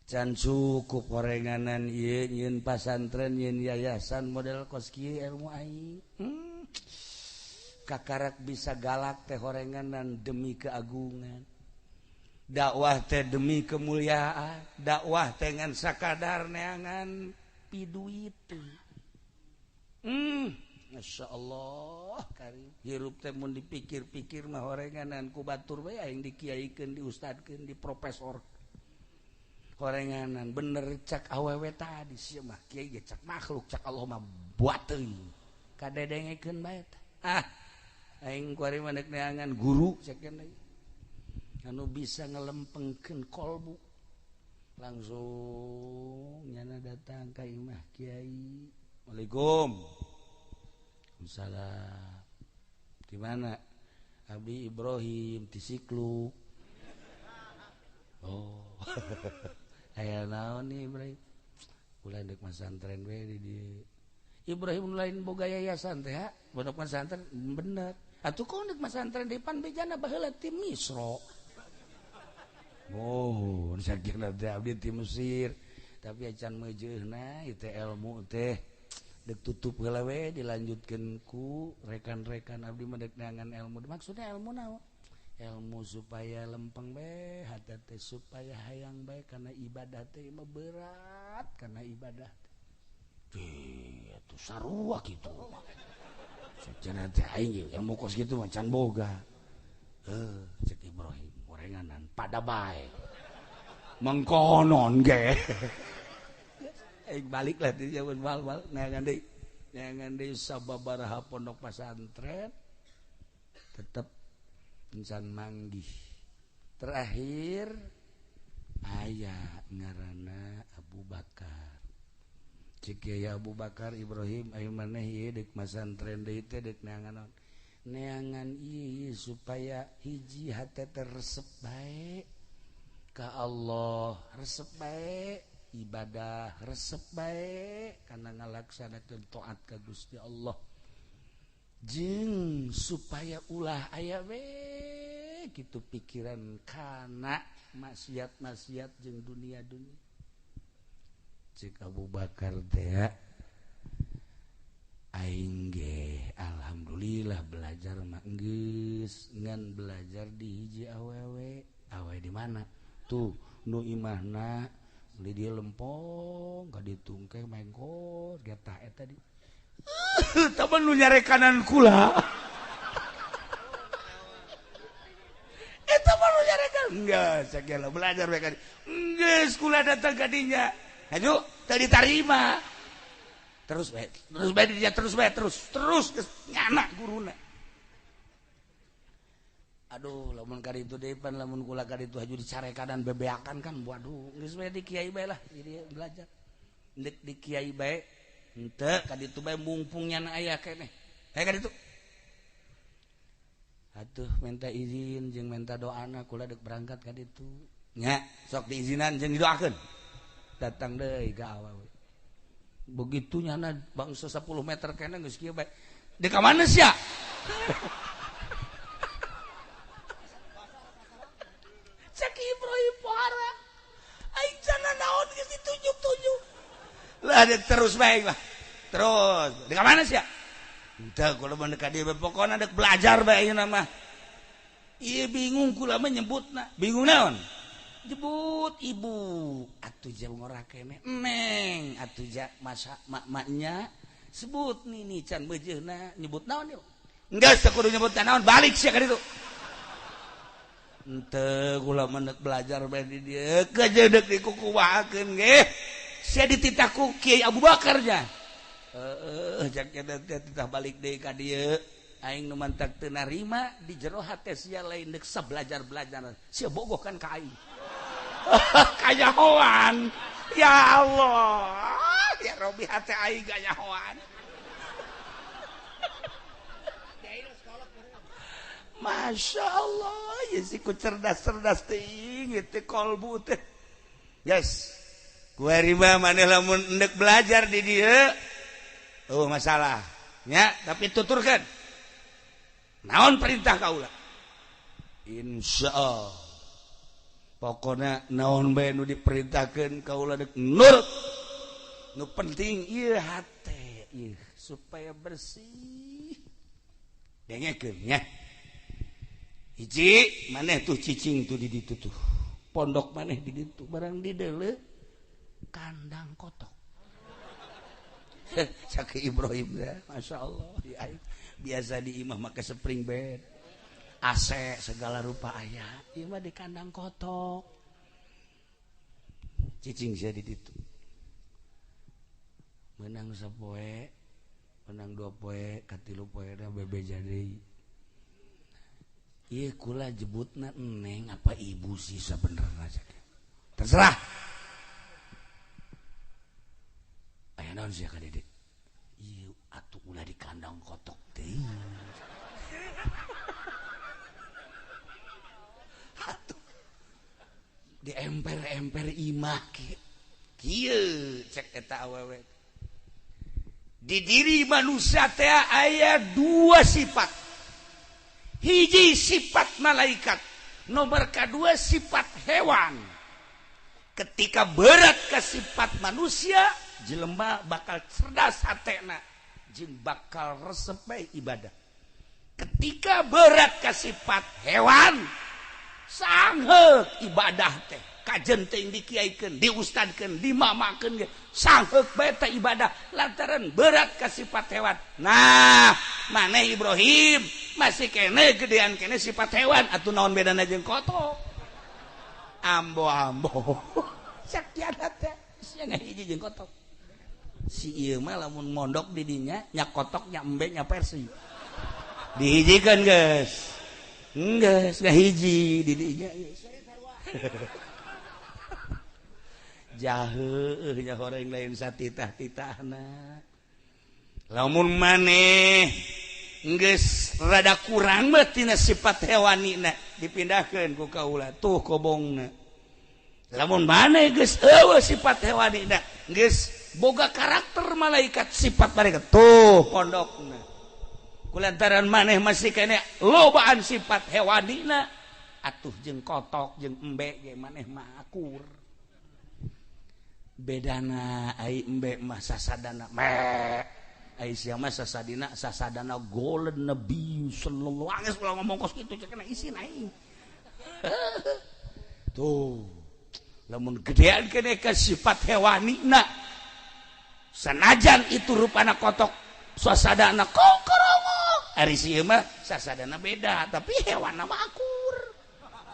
Can cukup horenganan ieu nyieun pasantren, nyieun yayasan model kos kieu ilmu aing. Kakarak bisa galak teh horenganan demi keagungan. Dakwah teh demi kemuliaan, dakwah teh ngan sakadar neangan piduit. Masya Allah karim. Hirup teh mun dipikir-pikir mah horenganan ku batur bae aing dikiaikeun, diustadkeun, diprofesor. Horenganan bener cak awewe tadi sia mah kiai ge cak makhluk cak Allah mah buat teuing. Kadedengekeun bae tah. Ah, aing kuari mah deuk neangan guru cek deui. Anu bisa ngelempengkeun kolbu. Langsung nyana datang ka imah kiai. Waalaikum. Waalaikumsalam. Di mana? Abdi Ibrahim di Siklu. Oh. Aya naon nih Ibrahim? Ulah deuk masantren we di dieu. Ibrahim lain boga yayasan teh ha? Pondok pesantren bener. Atuh kok deuk masantren deui pan bejana baheula ti Misro. Oh, sakira teh abdi ti Mesir. Tapi acan meujeuna ieu teh ilmu teh deuk tutup heula we dilanjutkeun ku rekan-rekan abdi mah deuk neangan ilmu. Maksudna ilmu naon? Ilmu supaya lempeng bae hate teh supaya hayang bae kana ibadah teh mah berat kana ibadah teh. Atuh sarua kitu mah. Cenah teh aing ilmu kos kitu mah can boga. Cek Ibrahim gorenganan pada bae. Mengkonon ge. Aing balik lah ti jaman wal-wal neangan deui. Neangan deui sababaraha pondok pesantren tetep encan manggih. Terakhir aya ngaranna Abu Bakar. Cek Kiai Abu Bakar Ibrahim ayo maneh ieu deuk masantren deui teh deuk neangan naon? Neangan ieu supaya hiji hate teh resep bae ka Allah, resep bae ibadah, resep bae kana ngalaksanakeun taat ka Gusti Allah. Jeung supaya ulah aya we kitu pikiran kana maksiat-maksiat jeung dunia-dunia. Cek Abu Bakar teh aing ge alhamdulillah belajar mah geus ngan belajar di hiji awewe. Awewe di mana? Tuh nu imahna di dieu lempong ka ditu engke mengkor geta eta di. Taman nu nyarekanan kula. Eta mah nu nyarekan. Geus sagala belajar we ka dieu. Geus kula datang ka dinya. Hayu teu ditarima. Terus bae, terus bae dia terus bae terus, terus nyana guruna. Aduh, lamun ka ditu deui pan lamun kula ka ditu haju dicarekanan bebeakan kan waduh, geus bae di kiai bae lah jadi belajar. Ndek di kiai bae henteu ka ditu bae mungpung nyana aya keneh. Hayu ka ditu. Atuh minta izin jeung minta doana kula deuk berangkat ka ditu. Nya, sok diizinan jeung didoakeun. Datang deui ka awewe. Begitu nyana bangsa 10 meter kene geus kieu bae. Di ka mana sia? Cek Ibrahim pohara. Aing cana naon geus ditunjuk-tunjuk. Lah terus bae lah. Terus, di ka mana sia? Henteu kula mah ka dieu pokona deuk belajar bae ayeuna mah. Ieu bingung kula mah nyebutna. Bingung naon? Jebut ibu atuh jauh ngora kene neng atuh ja masa mak-maknya sebut nini can beujeuna nyebut naon yeuh geus teu kudu nyebut naon balik sia ka ditu henteu kula mah deuk belajar bae di dieu kejeudek dikukumahakeun ge sia dititah ku Kiai Abu Bakar nya heueuh jak teh titah balik deui ka dieu aing nu mantak teu narima di jero hate sia lain deuk sabelajar-belajar sia bogoh kan ka aing. Kanyahoan ya Allah ya Robi hate aing kanyahoan. Masya Allah ya si ku cerdas-cerdas teuing teh kolbu teh. Yes kuari mah maneh lamun endek belajar di dieu oh masalah nya tapi tuturkeun naon perintah kaula insyaallah. Pokoknya naon bae nu diperintahkeun kaula deuk nurut. Nu penting ieu hate ieu supaya bersih. Dengekeun nya. Hiji maneh tuh cicing tuh di ditu tuh. Pondok maneh di ditu barang di deuleu kandang kotok. Cak Ibrahim ya, Masya Allah di aing biasa di imah make spring bed. AC segala rupa aya, ieu mah di kandang kotok. Cicing sia di ditu. Menang sapoe, menang dua poe, katilu poe da bebeja deui. Ieu kula jebutna neng apa ibu sih sabenerna terserah. Aya naon sia ka Dede? Ieu atuh ulah di kandang kotok teh. Di emper-emper imah kieu cek eta awewe. Di diri manusia teh aya dua sifat. Hiji sifat malaikat, nomor kedua sifat hewan. Ketika berat ke sifat manusia, jelema bakal cerdas hatena jeung bakal resep bae ibadah. Ketika berat ke sifat hewan, sangheuk ibadah teh kajen teh dikiaikeun, diustadkeun, dimamakeun ge sangheuk bae teh ibadah lantaran berat ka sifat hewan. Nah, maneh Ibrahim masih kene gedean kene sifat hewan atuh naon bedana jeung kotok. Ambo-ambo. Sakiana teh sia ngahiji jeung kotok. Si ieu mah lamun mondok di dinya nya kotok nya embe nya persi. Dihijikeun geus. Enggak, ngahiji di dinya. Jahe nya horeng lain satitah-titahna. Lamun maneh geus rada kurang mah tina sifat hewanina dipindahkeun ku kaula tuh kobongna. Lamun maneh geus eueuh sifat hewanina geus boga karakter malaikat sifat malaikat tuh pondokna. Kulantaran maneh masih kene lobaan sifat hewanina atuh jeung kotok jeung embe ge maneh mah akur. Bedana ai embe mah sasadana me ai sia mah sasadina sasadana golden nabi sallallahu alaihi wasallam ngomong kos kitu cek kena isin aing. Tuh lamun gedean kene ka sifat hewanina sanajan itu rupana kotok sasadana kongkorongo ari si ieu mah sasadana beda tapi hewanna mah akur.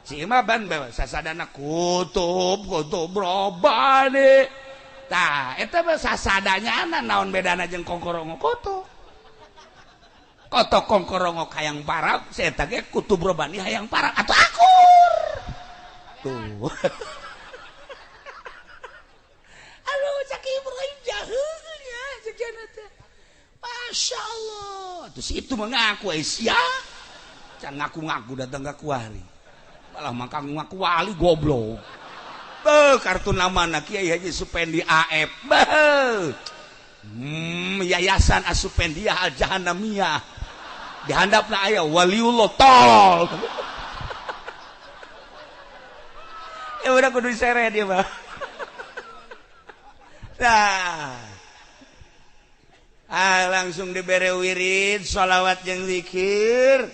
Si ieu mah ban sasadana kutub kutub robani tah eta mah sasadanya naon bedana jeung kongkorongo kotok kotok kongkorongo hayang parab si eta ge kutub robani hayang parab atuh akur. Tuh. Aduh cak Ibrahim jahilnya sekian teh. Masya Allah. Terus itu mengaku sia. Can ngaku-ngaku datang ke kuali. Malah mangka ngaku wali goblok. Beuh kartu namana Kiai Haji Supendi AF. Beuh. Yayasan Asupendiyah Al Jahannamiyah. Di handapna aya waliullah tol. Ya udah kudu diseret dia mah. Nah. Ah, langsung dibere wirid sholawat jeung zikir.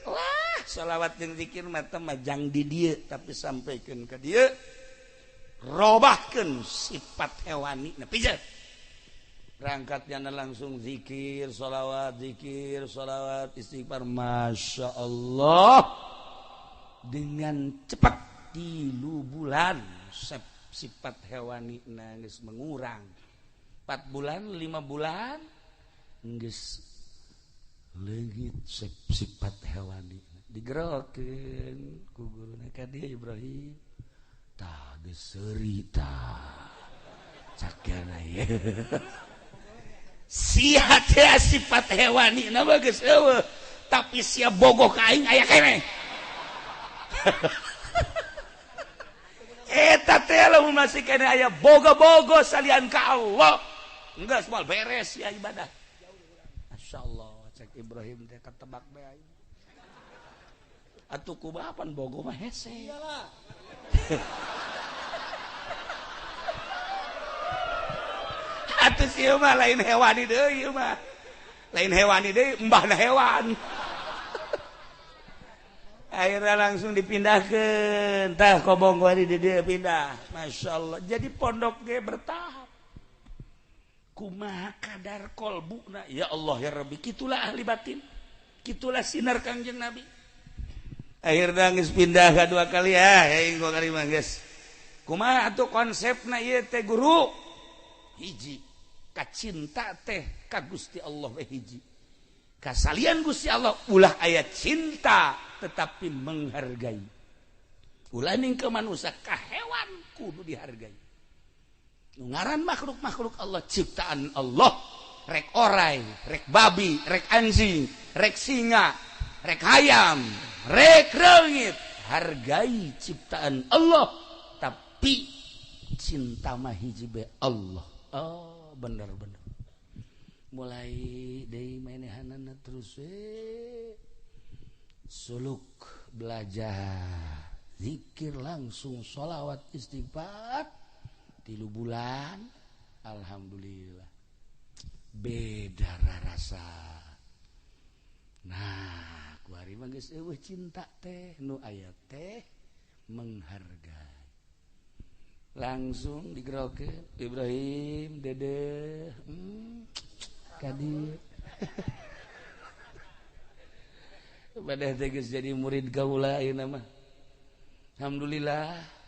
Wah, sholawat jeung zikir mah teh mah jang di dieu tapi sampaikeun ka dieu. Robahkeun sifat hewani. Nah, pijet. Berangkatnya langsung zikir, sholawat, zikir, sholawat, istighfar. Masya Allah. Dengan cepat 3 bulan sifat hewani geus mengurang. 4 bulan, 5 bulan geus leungit sifat hewani. Digerokeun ku guruna ka dieu Ibrahim. Tah geus seuri tah. Cakana ye. Sia teh sifat hewani na mah geus eueuh, tapi sia bogoh ka aing aya keneh. Eta teh lamun masih keneh aya bogo-bogo salian ka Allah. Enggak semua beres ya ibadah. Masyaallah cek Ibrahim teh ketebak bae aing. Atuh kumaha pan bogo mah hese. Iyalah. Atuh sieu mah lain hewani deui ieu mah. Lain hewani deui embahna hewan. Akhirnya langsung dipindahkeun. Tah kobong wari di dieu pindah. Masyaallah. Jadi pondok ge bertahap. Kumaha kadar kolbuna ya Allah ya Rabbi. Kitulah ahli batin. Kitulah sinar Kangjeng Nabi. Akhirnya geus pindah ka 2 kali ya, aing gua kali mah geus. Kumaha atuh konsepna ieu teh guru? Hiji, kacinta teh ka Gusti Allah we hiji. Kasalian Gusti Allah ulah aya cinta tetapi menghargai. Ulah ning ke manusia ka hewan kudu dihargai. Nu ngaran makhluk-makhluk Allah ciptaan Allah, rek orai, rek babi, rek anjing, rek singa, rek hayam, rek reungit, hargai ciptaan Allah tapi cinta mah hiji be Allah. Oh, bener-bener. Mulai deui manehanana terus suluk belajar zikir langsung sholawat istighfar 3 bulan alhamdulillah beda rasa. Nah kuari mah geus eueuh cinta teh nu aya teh menghargai. Langsung digerokeun Ibrahim dede kadi pada teh geus jadi murid kaula ayeuna mah. Alhamdulillah.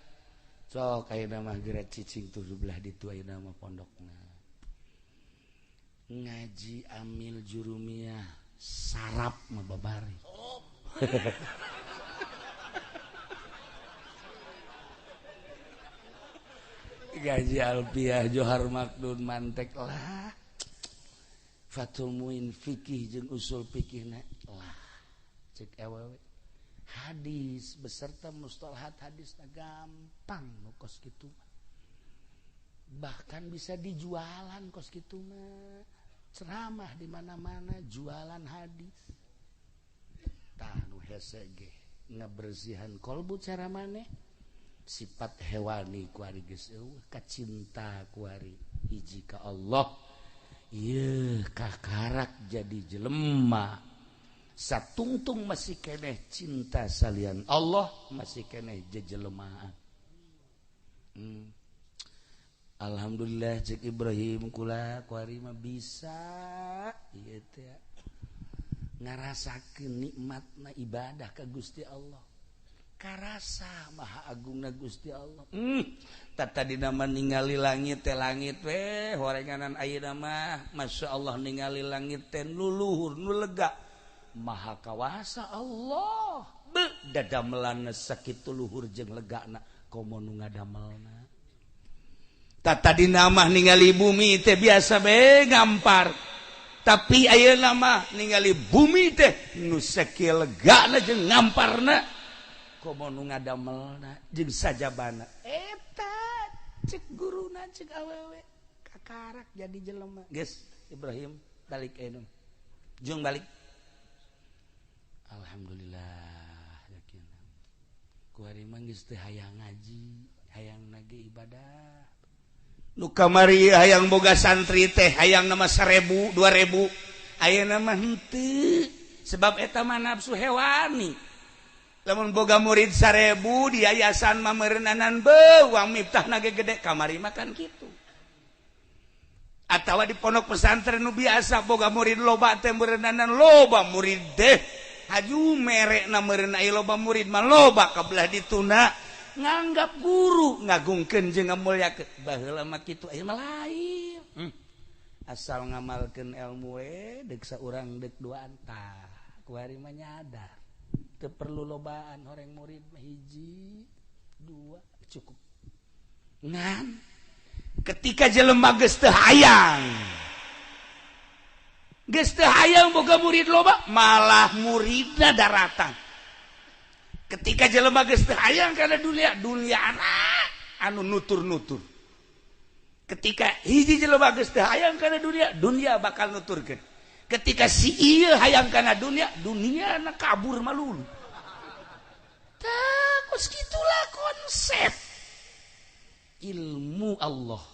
Sok ayeuna mah geura cicing tuh belah ditu ayeuna mah pondokna. Ngaji amil jurumiyah sarap mah babari. Gaji alfiah Johar Makdun mantek lah. Fathul Muin fikih jeung usul fikihna lah. Cek awewe hadis beserta mustalahat hadisna gampang nu kos kitu mah. Bahkan bisa dijualan kos kitu mah. Ceramah di mana-mana jualan hadis. Tah nu hese ge ngabersihan kolbu cara maneh sifat hewani kuari geus eueuh kacinta kuari hiji ka Allah. Ieu kakarak jadi jelema satungtung masih keneh cinta salian Allah masih keneh jejelemaan. Alhamdulillah cek Ibrahim kula kuari mah bisa ieu teh ngarasakeun nikmatna ibadah ka Gusti Allah. Karasa maha agungna Gusti Allah. Tadi nama ningali langit teh langit we horenganan ayeuna mah Masya Allah ningali langit teh nu luhur nu lega maha kawasa Allah. Beuh dadamelanna sakitu luhur jeung legana komo nu ngadamelna. Tadi nama ningali bumi teh biasa be ngampar. Tapi ayeuna mah ningali bumi teh nu sakieu legana jeung ngamparna komo nu ngadamelna jeung sajabana. Eta cek guruna cek awewe kakarak jadi jelema. Geus Ibrahim balik ayeuna. Jeung balik. Alhamdulillah yakin. Ku hari mah geus teu hayang ngaji, hayang nage ibadah. Nu kamari hayang boga santri teh hayang nama 1000, 2000. Ayeuna mah henteu sebab eta mah nafsu hewani. Lamun boga murid 1000 di yayasan mah meureunnanan beuh miftah nage gede kamari mah kan kitu. Atawa di pondok pesantren nu biasa boga murid loba teh meureunnanan loba murid teh haju merekna meureun aya loba murid mah loba kabelah dituna nganggap guru ngagungkeun jeung ngamulyakeun baheula mah kitu aya mah lain. Asal ngamalkeun ilmu we deuk saurang deuk duaan tah kuari mah nyadar teu perlu lobaan horeng murid mah hiji dua cukup. Ngan ketika jelema geus teu hayang geus teu hayang boga murid loba malah muridna daratang. Ketika jelema geus teu hayang kana dunia dunia anu nutur-nutur. Ketika hiji jelema geus teu hayang kana dunia dunia bakal nuturkeun. Ketika si ieu hayang kana dunia dunia na kabur malulu. Tah kos kitulah konsep ilmu Allah.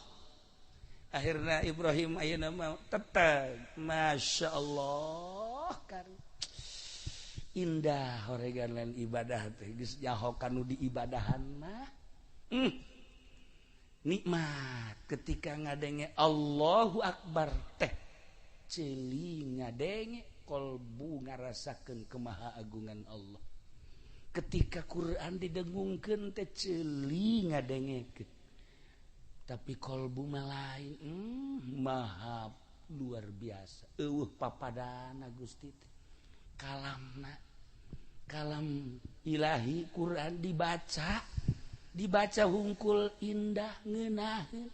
Akhirna Ibrahim ayeuna mah tetep Masya Allah kan indah horegan lain ibadah teh geus nyaho kanu diibadahan mah. Nikmat ketika ngadenge Allahu Akbar teh ceuli ngadenge kolbu ngarasakeun kemahaagungan Allah. Ketika Quran didengungkeun teh ceuli ngadengekeun. Tapi kolbu mah lain, maha luar biasa. Eueuh papadana Gusti teh. Kalamna kalam ilahi Quran dibaca dibaca hungkul indah ngeunaheun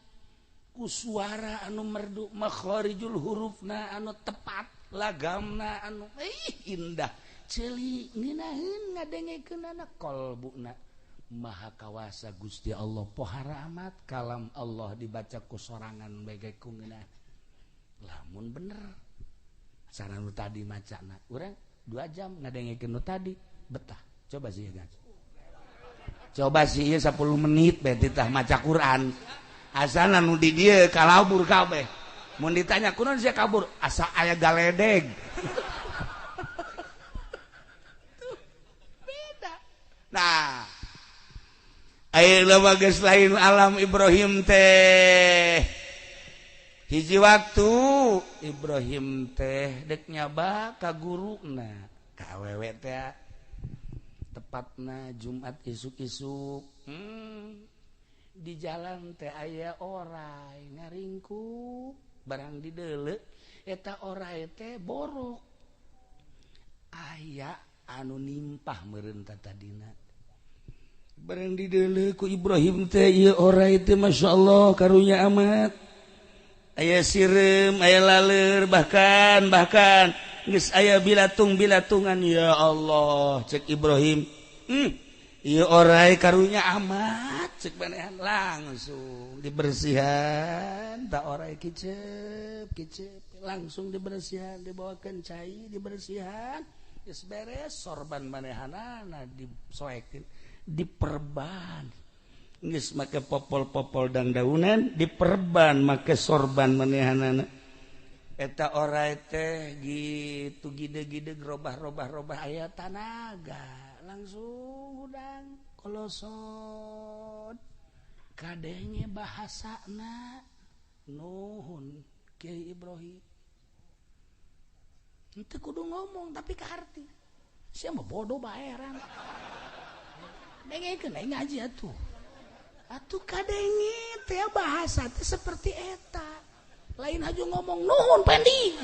ku suara anu merdu makharijul hurufna anu tepat lagamna anu indah ceuli ngeunaheun ngadengekeunana kolbuna maha kawasa Gusti Allah pohara amat kalam Allah dibaca ku sorangan bae ku ngeunah. Lamun bener cara nu tadi macana urang 2 jam ngadengekeun nu tadi betah. Coba sih ya guys. Coba sih ieu 10 menit bae titah maca Quran. Asana nu di dieu kalabur kabeh. Mun ditanya kunaon sia kabur asa aya galedeg. Tuh beda. Nah, ayeuna mah geus lain alam Ibrahim teh. Hiji waktu Ibrahim teh dek nyaba ka guruna ka awewe teh tepatna Jumat isuk-isuk. Di jalan teh aya orai ngaringkuk barang dideuleu eta orai teh borok aya anu nimpah meureun tadina. Barang dideuleu ku Ibrahim teh ieu orai teh masyaallah karunya amat. Aya sireum, aya laleur, bahkan geus aya bilatung-bilatungan. Ya Allah, cek Ibrahim. Ieu orai karunya amat cek manehan langsung dibersihan tak orai kicep kicep langsung dibersihan dibawakeun cai dibersihan geus beres sorban manehanana disoekeun diperban geus make popol-popol dangdaunan diperban make sorban manehanana eta orai teh gitu gide-gide robah-robah-robah aya tanaga langsung udang kolosot kadenge bahasana nuhun Kiai Ibrahim henteu kudu ngomong tapi kaharti sia mah bodoh baeran dengekeun aing ngaji atuh atuh kadenge teh bahasa teh seperti eta lain haju ngomong nuhun pendi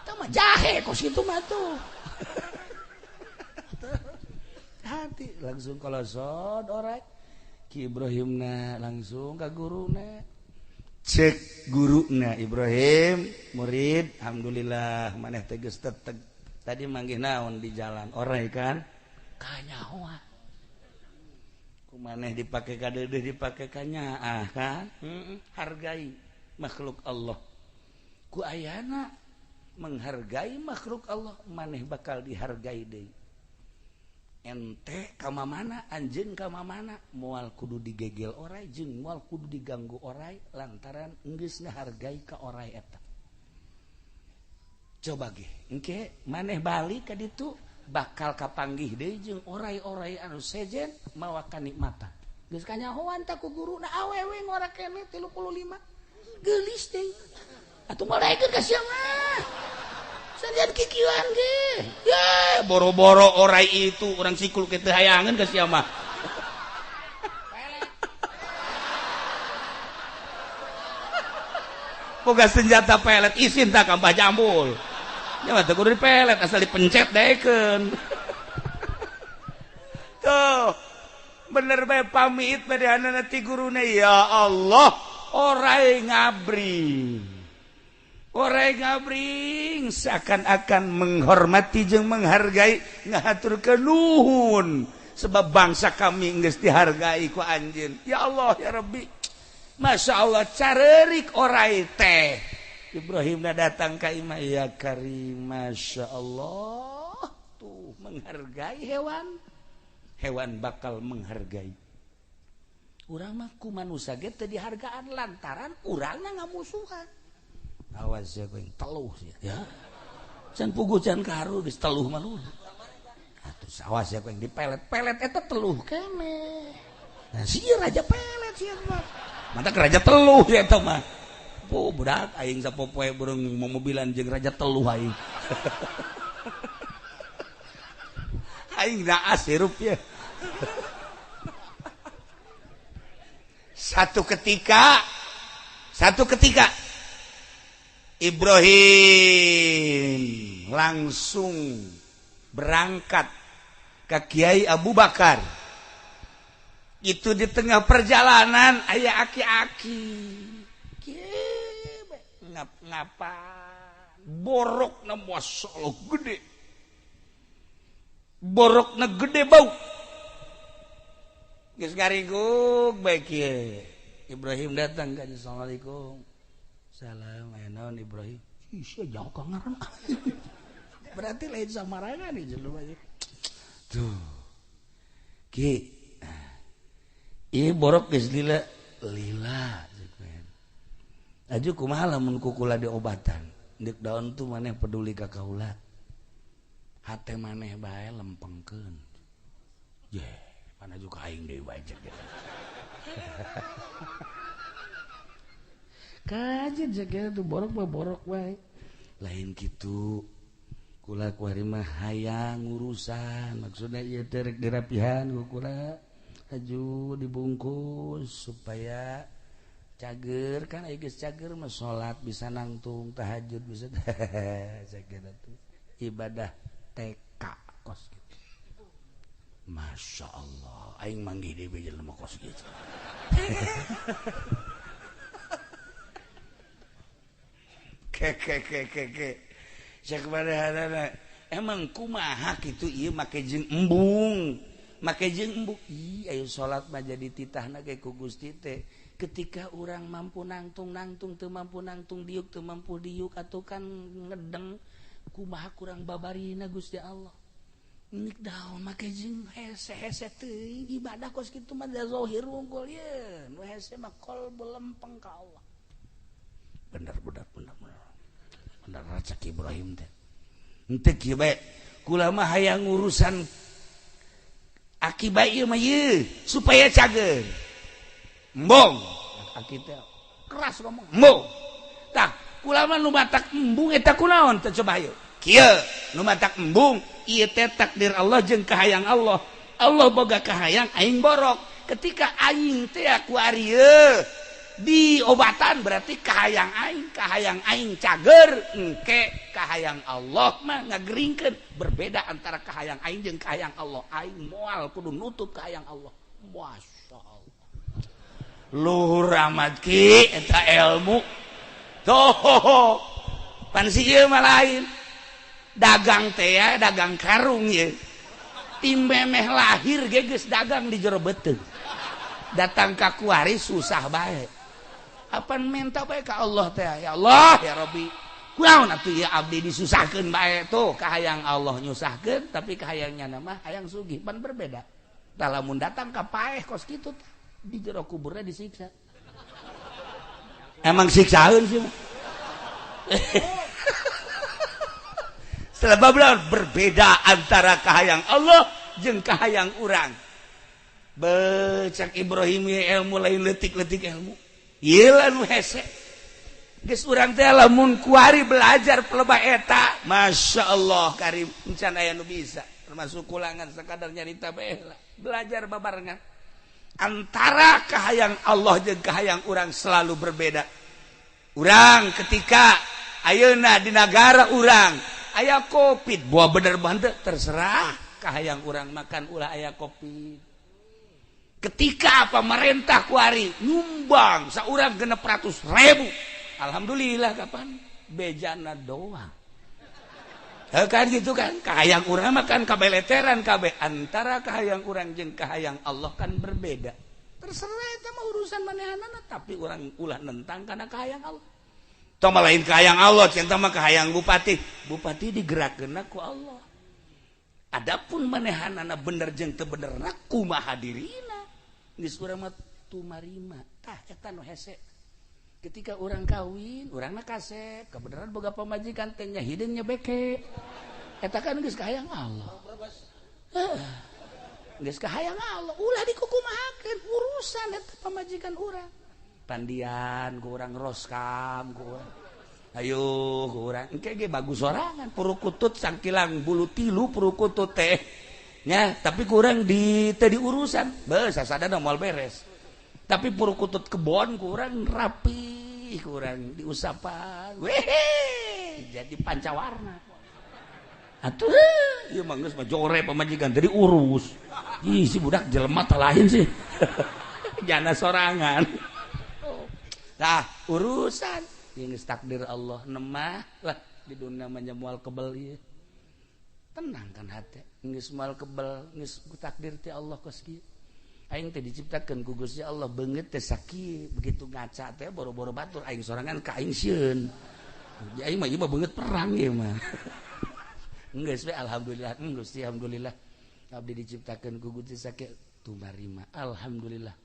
eta mah jahe kos kitu mah tuh hati langsung kolosot orek Ki Ibrahim na langsung ka guruna cek guruna Ibrahim murid alhamdulillah maneh teh geus teteg tadi manggih naon di jalan orai kan kanyahoan ku maneh dipake kadeudeuh dipake kanyaah kan hargai makhluk Allah ku ayana menghargai makhluk Allah maneh bakal dihargai deui ente ka mana anjeun ka mana moal kudu digegel orai jeung moal kudu diganggu orai lantaran geus ngahargai ka orai eta coba ge engke maneh balik ka ditu bakal kapanggih deui jeung orai-orai anu sejen mawa kanikmatan geus kanyahoan ta ku guruna awewe ngora keneh 35 geulis deui atuh moal daekeun ka sia mah sanian kikieuan ge ye boro-boro orai itu urang sikul ke teu hayangeun ka sia mah boga senjata pelet isin tak ka Mbah Jambul nya mah teu kudu dipelet asal dipencet daekeun tuh bener bae pamit badeanana ti guruna ya Allah orai ngabring orai ngabring seakan-akan menghormati jeung menghargai ngahaturkeun nuhun sebab bangsa kami geus dihargai ku anjeun ya Allah ya Rabbi Masya Allah carerik orai teh Ibrahim na datang ka imah ya karim Masya Allah tuh menghargai hewan hewan bakal menghargai urang mah ku manusia ge teu dihargaan lantaran urangna ngamusuhan awas ya kowe teluh ya can puguh can karu geus teluh mah lu atuh awas ya kowe dipelet-pelet eta teluh keneh nah sia raja pelet sia mah mantak raja teluh ya eta mah po budak aing sapopoe burung momobilan jeung raja teluh aing aing naas hirup ya satu ketika Ibrahim langsung berangkat ke Kiai Abu Bakar itu di tengah perjalanan aya aki-aki ngap-ngapa borokna masyaallah gede borokna gede bau geus ngaringguk bae kieu Ibrahim datang ka assalamualaikum salam aya naon Ibrahim ih sia jauh ka ngaran berarti lain samarangan ieu jelema tuh ki ieu borok geus lila lila aju kumaha lamun ku kula diobatan deuk daun tuh maneh peduli ka kaula hate maneh bae lempengkeun ye mana juga aing deui bae cek kajen cek tuh borok mah borok bae lain kitu kula kuari mah hayang urusan maksudna ieu teh rek dirapihan ku kula aju dibungkus supaya cager kan aya geus cager mah salat bisa nangtung tahajud bisa cager atuh ibadah TK kos gitu Masya Allah aing manggih deui jelema kos gitu ke cek badehanana emang kumaha kitu ieu make jeung embung make jeung embung. Ih, ayo salat mah jadi titahna ge ku Gusti teh. Ketika urang mampu nangtung-nangtung, teu mampu nangtung diuk, teu mampu diuk atuh kan ngedeng kumaha kurang babarina Gusti Allah. Nik daun make jeung hese-hese teuing ibadah kos kitu mah da zahir wungkul ye. Nu hese mah qalbu lempeng ka Allah. Bener bener bener bener. Bener cak Ibrahim teh. Henteu kieu bae. Kula mah hayang urusan akibat ieu mah ieu supaya cager. Embung aki teh keras ngomong embung. Tah kula mah nu matak embung eta kunaon teh coba hayu. Kieu nu matak embung ieu teh takdir Allah jeung kahayang Allah. Allah boga kahayang aing borok. Ketika aing teh ku ari diobatan berarti kahayang aing cager engke kahayang Allah mah ngageringkeun. Berbeda antara kahayang aing jeung kahayang Allah. Aing moal kudu nutup kahayang Allah. Masya Allah. Luhur amat ki eta ilmu. Tuh pan si ieu mah lain. Dagang teh ya, dagang karung ye. Tim memeh lahir ge geus dagang di jero beuteung. Datang ka kuari susah bae. Apan minta bae ka Allah teh, ya Allah ya Rabbi. Kunaon atuh ieu abdi disusahkeun bae tuh kahayang Allah nyusahkeun tapi kahayangnya mah hayang sugih pan berbeda. Tah lamun datang ka paeh kos kitu di jero kuburnya disiksa. Emang siksaeun sih mah. Sebab berbeda antara kahayang Allah jeung kahayang urang. Becak Ibrahim ilmu lain letik-letik ilmu. Ieu lah nu hese. Geus urang teh lamun kuari belajar pelebah eta, Masya Allah karim encan aya nu bisa. Termasuk kulangan sekadar nyarita bae lah. Belajar babarengan. Antara kahayang Allah jeung kahayang urang selalu berbeda. Urang ketika ayeuna di nagara urang aya Covid, buah bener bante terserah kahayang urang makan ulah aya Covid. Ketika pemerintah kuari nyumbang saurang 600.000, alhamdulillah kapan bejana doang. Kan gitu kan kahayang urang makan kabeleteran kabeh antara kahayang urang jeung kahayang Allah kan berbeda. Terserah eta mah urusan manehanana tapi urang ulah nentang kana kahayang Allah. Tong mah lain kahayang Allah, cinta mah kahayang bupati. Bupati digerakkeunna ku Allah. Adapun manehanana bener jeung teu benerna kumaha dirina. Geus urang mah tumarima. Tah eta nu hese. Ketika orang kawin, urangna kasep, kebenaran boga pamajikan teh nya hideung nya beke. Eta kan geus kahayang Allah. Geus kahayang Allah, ulah dikukumahakeun urusan eta pamajikan urang. Pandian ku urang roskam ku urang. Ayo ku urang engke ge bagus sorangan purukutut sangkilang bulu tilu purukutut teh. Nya, tapi kurang di teu diurusan. Beuh sasadana moal beres. Tapi purukutut kebon kurang rapi, kurang diusapan. Wehe, jadi pancawarna. Atuh, ieu mah geus mah jore pamajikan teu diurus. Ih, si budak jelema tah lain sih. Jana sorangan. Tah, urusan ieu geus takdir Allah nemah lah di dunia mah moal kebel ieu. Tenang kan hate, geus moal kebel, geus takdir ti Allah kos kieu. Aing teh diciptakeun ku Gusti Allah beungeut teh sakieu, begitu ngaca teh boro-boro batur aing sorangan ka aing sieun. Aing mah ieu mah beungeut perang ieu mah. Geus we alhamdulillah, Gusti alhamdulillah. Abdi diciptakeun ku Gusti sakieu tumarima. Alhamdulillah.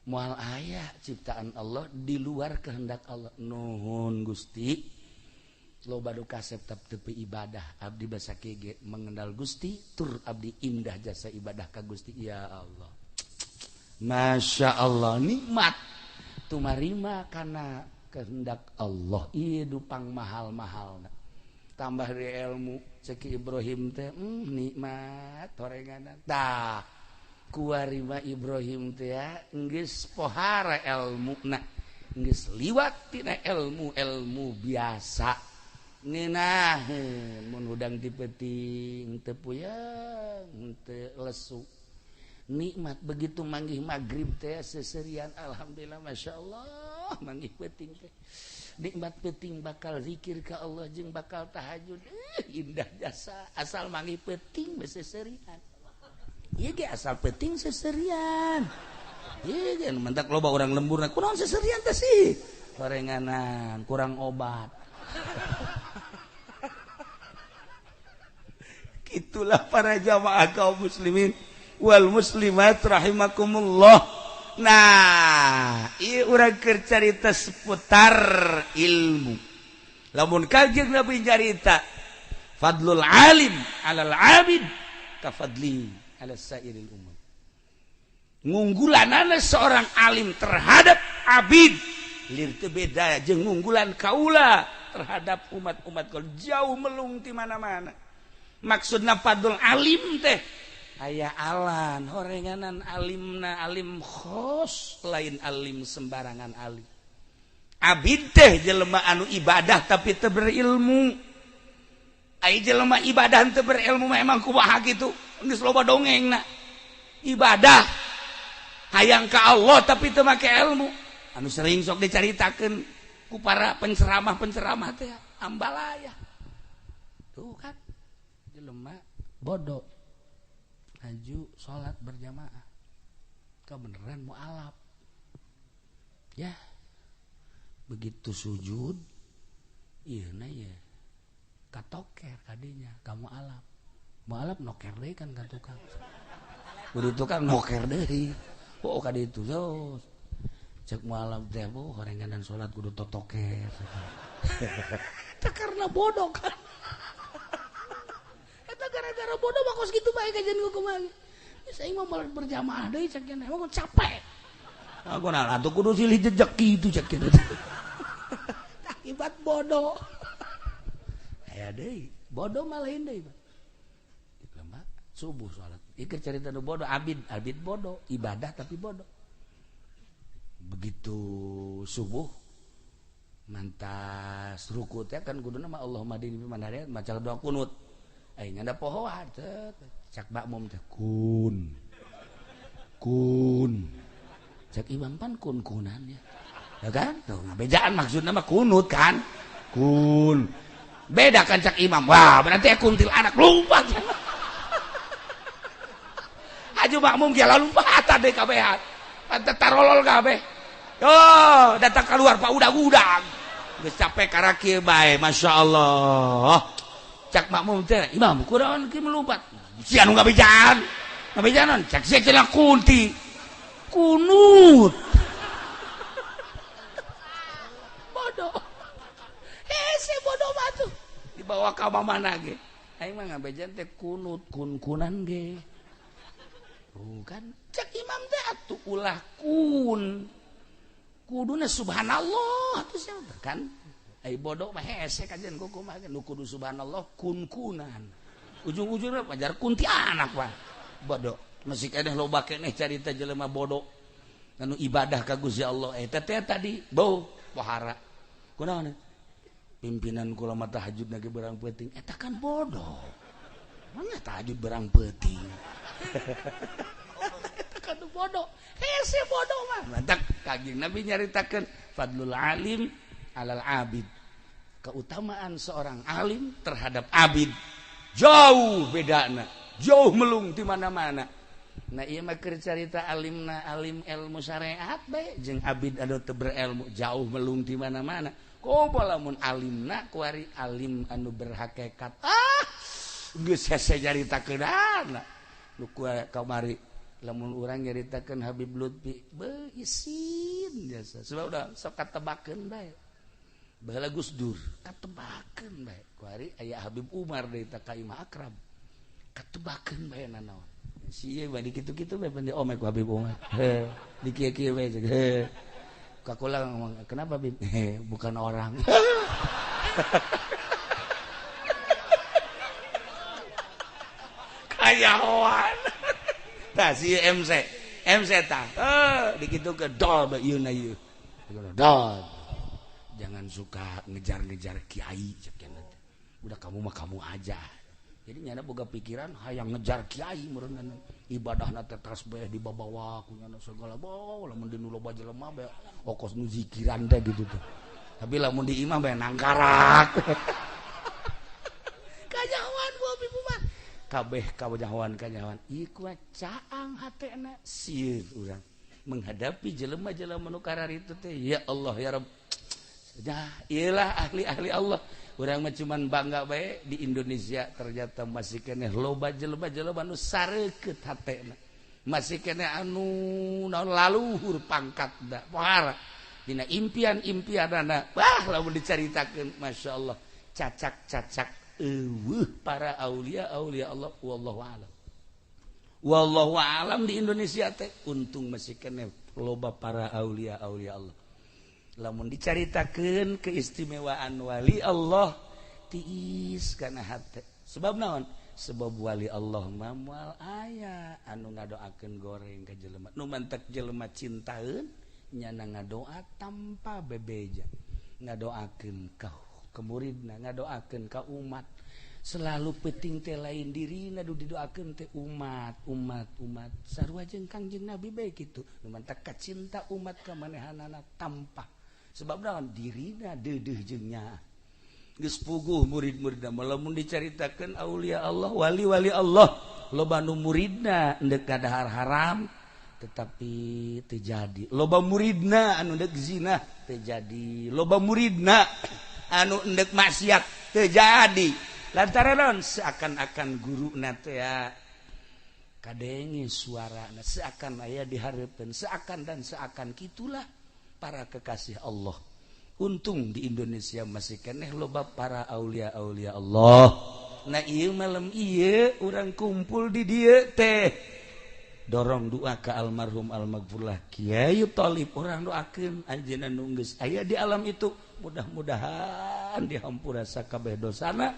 Moal aya ciptaan Allah di luar kehendak Allah. Nuhun Gusti. Loba nu kasep tepi ibadah abdi basa kieu ge mengenal Gusti tur abdi indah jasa ibadah ka Gusti ya Allah. Masya Allah nikmat tumarima karena kehendak Allah ieu dupang mahal-mahal tambah dari ilmu ceki Ibrahim teh nikmat horenganan tah kuarima Ibrahim teh geus pohara elmuna geus liwat tina ilmu-ilmu biasa ngeunaheun mun hudang ti peuting teu puyeng teu lesu nikmat begitu manggih magrib teh seserian alhamdulillah masya Allah manggih peuting teh nikmat peuting bakal zikir ka Allah jeung bakal tahajud indah jasa asal manggih peuting seserian Ieu ge asal penting seserian. Ieu ge mentak loba urang lemburna kunaon seserian teh sih? Horenganan, kurang obat. Itulah para jamaah kaum muslimin wal muslimat rahimakumullah. Nah, ieu urang keur carita seputar ilmu. Lamun Kanjeng Nabi nyarita fadlul alim alal abid ka fadli ala sairil umam. Ngunggulanana seorang alim terhadap abid lir teu beda jeung ngunggulan kaula terhadap umat-umat kol jauh melung ti mana-mana. Maksudna fadlul alim teh aya alan horenganan alimna alim khos lain alim sembarangan alim. Abid teh jelema anu ibadah tapi teu berilmu. Ai jelema ibadah teu berilmu mah emang kumaha kitu geus loba dongengna. Ibadah hayang ka Allah tapi teu make ilmu. Anu sering sok dicaritakeun ku para penceramah-penceramah teh ambalaya. Tuh kan jelema bodoh aju salat berjamaah kebeneran mualaf ya begitu sujud ieu na ya katoker kadinya kamu alap mualaf noker deui kan ka tukang kudu tukang noker deui oh kadi itu so cek mualaf teh bu horenganan salat kudu totoker teh karena bodoh kan gara-gara bodoh mah kos kitu bae kajian ku kumaha. Geus aing mah moal berjamaah deui cek nya emang capek. Aku nah atuh kudu silih jejak kitu cek kitu. Akibat bodoh. Aya deui, bodoh mah lain deui. Lemah subuh salat. Ieu carita nu bodoh abid, abid bodoh, ibadah tapi bodoh. Begitu subuh mantas ruku teh kan kuduna mah Allahumma dini man hadait maca doa kunut. Aing ada pohoan cak makmum teh kun kun cak imam pan kun kunan ya ya kan tuh bejaan maksudna mah kunut kan kun beda kan cak imam wah berarti kuntil anak lompat aju makmum ge lompat deui kabehan pantet tarolol kabeh yo datang keluar pak udag-udag geus capek karaki bae masyaallah cak makmum teh imam kurang ki melompat si anu ngabejaan ngabejaanan cak sia cenah kunti kunut bodoh hese bodoh mah tuh dibawa ka mana ge aing mah ngabejaan teh kunut kun-kunan ge bukan cak imam teh atuh ulah kun kuduna subhanallah atuh sia kan ai bodoh mah hese kajian ku kumaha nu kudu subhanallah kun-kunan ujung-ujungna pajar kunti anak mah bodoh masih keneh loba keneh carita jelema bodoh anu ibadah ka Gusti Allah eta teh tadi bau pohara kunaon pimpinan kula mah tahajud ge berang peuting eta kan bodoh mana tahajud berang peuting eta kan bodoh hese bodoh mah mantak Kanjeng Nabi nyaritakeun fadlul alim alal abid keutamaan seorang alim terhadap abid jauh bedana jauh melung di mana-mana. Nah ieu mah keur carita alimna alim ilmu syariat bae jeung abid anu teu berilmu jauh melung di mana-mana. Komo lamun alimna kuari alim anu berhakikat ah geus hese nyaritakeunana nu kamari lamun urang nyaritakeun Habib Lutfi beuh isin jasa sebab udah sok katebakeun bae. Baheula Gus Dur katebakeun bae kuari aya Habib Umar deui ta ka imah akrab katebakeun bae nanaon si ieu bari kitu-kitu bae pan omek ku Habib Umar heh di kieu-kieu bae heh kakula ngomong kenapa Bib bukan orang kayahoan tah si MC MC tah dikitukeun dol bae ieu na ieu dol jangan suka ngejar-ngejar kiai udah kamu mah kamu aja jadi nyana boga pikiran hayang ngejar kiai meureun ibadahna teh tasbih dibabawa ku nyana segala bawa lamun di nu loba jelema bae okos nu zikiran teh gitu tuh tapi lamun di imah bae nangkarak kanyahoan bu ibu mah Kabeh kawajahoan kanyahoan ieu kuat caang hatena sieun urang menghadapi jelema-jelema nu kararitu teh ya Allah ya Rabb. Dah iyalah ahli-ahli Allah. Urang mah cuman bangga bae di Indonesia ternyata masih keneh loba jelema-jelema nu sareukeut hatena. Masih keneh anu naon laluhur pangkatna pohara dina impian-impianana. Wah lamun dicaritakeun masyaallah cacak-cacak eueuh para aulia-aulia Allah wallahu alam. Wallahu alam di Indonesia teh untung masih keneh loba para aulia-aulia Allah. Lamun dicaritakeun keistimewaan wali Allah tiis kana hate. Sebab naon? Sebab wali Allah mah moal aya anu ngadoakeun goreng ka jelema. Nu mantek jelema cintaeun nyana ngadoa tanpa bebeja. Ngadoakeun ka muridna, ngadoakeun ka umat. Selalu penting teh lain dirina nu didoakeun teh umat, umat, umat. Sarua jeung Kangjeng Nabi bae kitu. Nu mantak kacinta umat ka manehanana tanpa sebab naon dirina deudeuh jeung nya. Geus puguh murid-muridna lamun dicaritakeun aulia Allah, wali-wali Allah, loba nu muridna endek kadahar haram tetapi teu jadi. Loba muridna anu endek zina teu jadi. Loba muridna anu endek maksiat teu jadi. Lantaran naon seakan-akan guruna teh kadenge suarana, seakan aya dihareupeun, seakan dan seakan kitulah para kekasih Allah. Untung di Indonesia masih keneh loba para aulia-aulia Allah. Nah ieu malam ieu urang kumpul di dieu teh dorong doa ke almarhum almaghfurlah Kiai Thalib, urang doakeun anjeunna nu geus aya di alam itu, mudah-mudahan dihampura sakabeh dosana,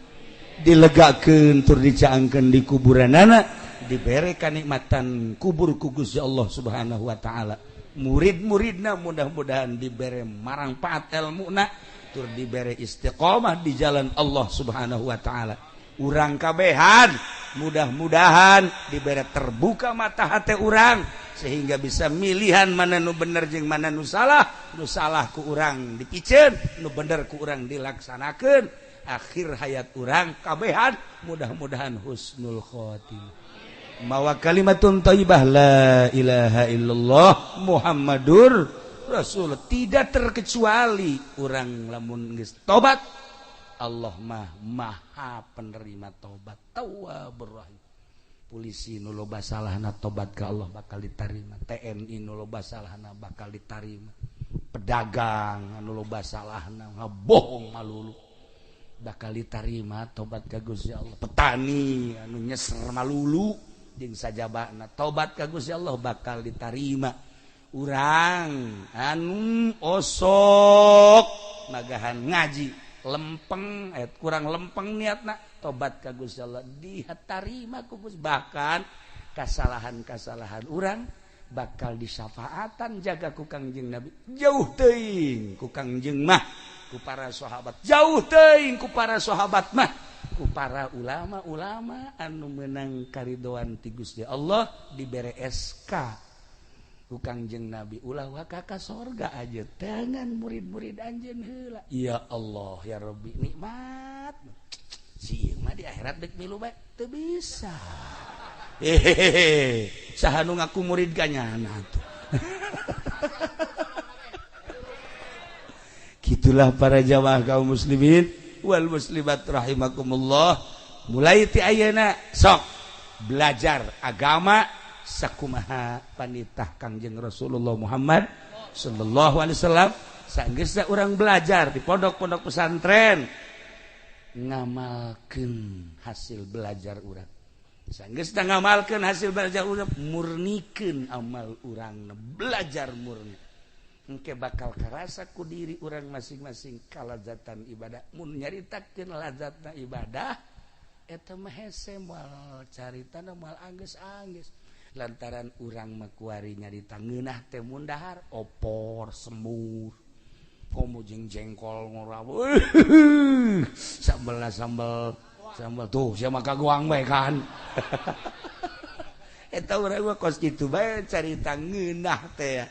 dilegakeun tur dicaangkeun di kuburanana, dibere kanikmatan kubur ku Gusti Allah Subhanahu wa taala. Murid-muridna mudah-mudahan dibere marangpaat elmuna tur dibere istiqomah di jalan Allah Subhanahu wa taala. Urang kabehan mudah-mudahan dibere terbuka mata hati urang sehingga bisa milihan mana nu bener jeung mana nu salah. Nu salah ku urang dipiceun, nu bener ku urang dilaksanakeun. Akhir hayat urang kabehan mudah-mudahan husnul khotimah. Mawa kalimatun thayyibah la ilaha illallah Muhammadur Rasul, tidak terkecuali urang lamun geus tobat Allah mah maha penerima tobat, tawwabur rahim. Polisi nu loba salahna tobat ka Allah bakal ditarima, TNI nu loba salahna bakal ditarima, pedagang anu loba salahna ngabohong malulu bakal ditarima tobat ka Gusti Allah, petani anu nyeser malulu jeung sajabana tobat ka Gusti Allah bakal ditarima. Urang anu osok nagahan ngaji lempeng kurang lempeng niatna tobat ka Gusti Allah ditarima ku Gusti. Bahkan kasalahan-kasalahan urang bakal disyafaatan jaga ku Kangjeng Nabi. Jauh teuing ku Kangjeng mah, ku para sahabat, jauh teuing ku para sahabat mah, ku para ulama-ulama anu menang karidoan ti Gusti Allah dibere SK ku Kangjeng Nabi ulah waka ka sorga aja tangan murid-murid anjeun heula. Ya Allah ya Rabbi nikmat si ieu mah di akhirat deuk milu bae teu bisa. Hehehe saha nu ngaku murid ka nyana atuh. Gitulah para jamaah kaum muslimin wal muslimat rahimakumullah. Mulai ti ayeuna sok belajar agama sakumaha panitah Kangjeng Rasulullah Muhammad sallallahu alaihi wasallam. Saenggeusna urang belajar di pondok-pondok pesantren ngamalkeun hasil belajar urang. Saenggeusna ngamalkeun hasil belajar urang, murnikeun amal urang, belajar murni. Engke bakal karasa ku diri urang masing-masing kalazatan ibadah. Mun nyaritakeun lazatna ibadah eta mah hese moal caritana moal anggeus-anggeus. Lantaran urang mah kuari nyarita ngeunah teh mun dahar opor semur komo jeung jengkol ngorawe sambelna sambel sambel tuh sia mah kagoang bae kan. Eta urang mah kos kitu bae carita ngeunah teh.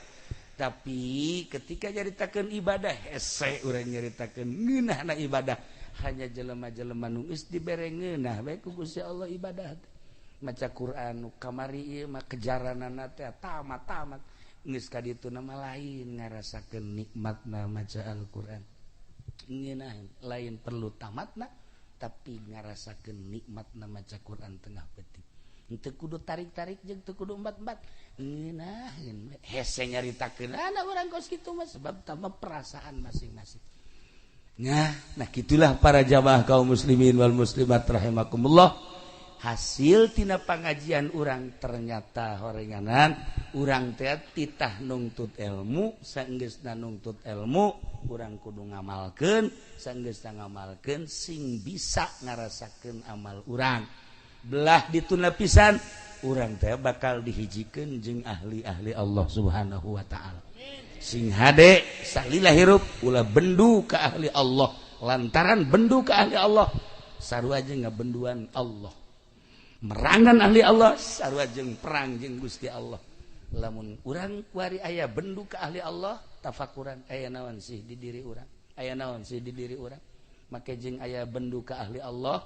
Tapi ketika nyaritakeun ibadah hese urang nyaritakeun ngeunahna ibadah. Hanya jelema-jelema nu geus dibere ngeunah bae ku Gusti Allah ibadah maca Quran nu kamari ieu mah kejaranana teh tamat-tamat geus ka dituna mah lain ngarasakeun nikmatna maca Al-Qur'an. Ngeunah lain perlu tamatna tapi ngarasakeun nikmatna maca Quran tengah peuting. Teu kudu tarik-tarik jeung teu kudu embat-embat. Ngeunaheun hese nyaritakeun ana urang kos kitu mah sebab tambah perasaan masing-masing. Nah gitulah para jamaah kaum muslimin wal muslimat rahimakumullah. Hasil tina pangajian urang ternyata horenganan urang teh titah nungtut ilmu, saenggeusna nungtut ilmu urang kudu ngamalkeun, saenggeusna ngamalkeun sing bisa ngarasakeun amal urang. Belah dituna pisan urang teh bakal dihijikeun jeung ahli-ahli Allah Subhanahu wa taala. Sing hade salila hirup ulah bendu ka ahli Allah, lantaran bendu ka ahli Allah sarua jeung ngabenduan Allah. Merangan ahli Allah sarua jeung perang jeung Gusti Allah. Lamun urang kuari aya bendu ka ahli Allah tafakuran aya naon sih di diri urang, aya naon sih di diri urang. Make jeung aya bendu ka ahli Allah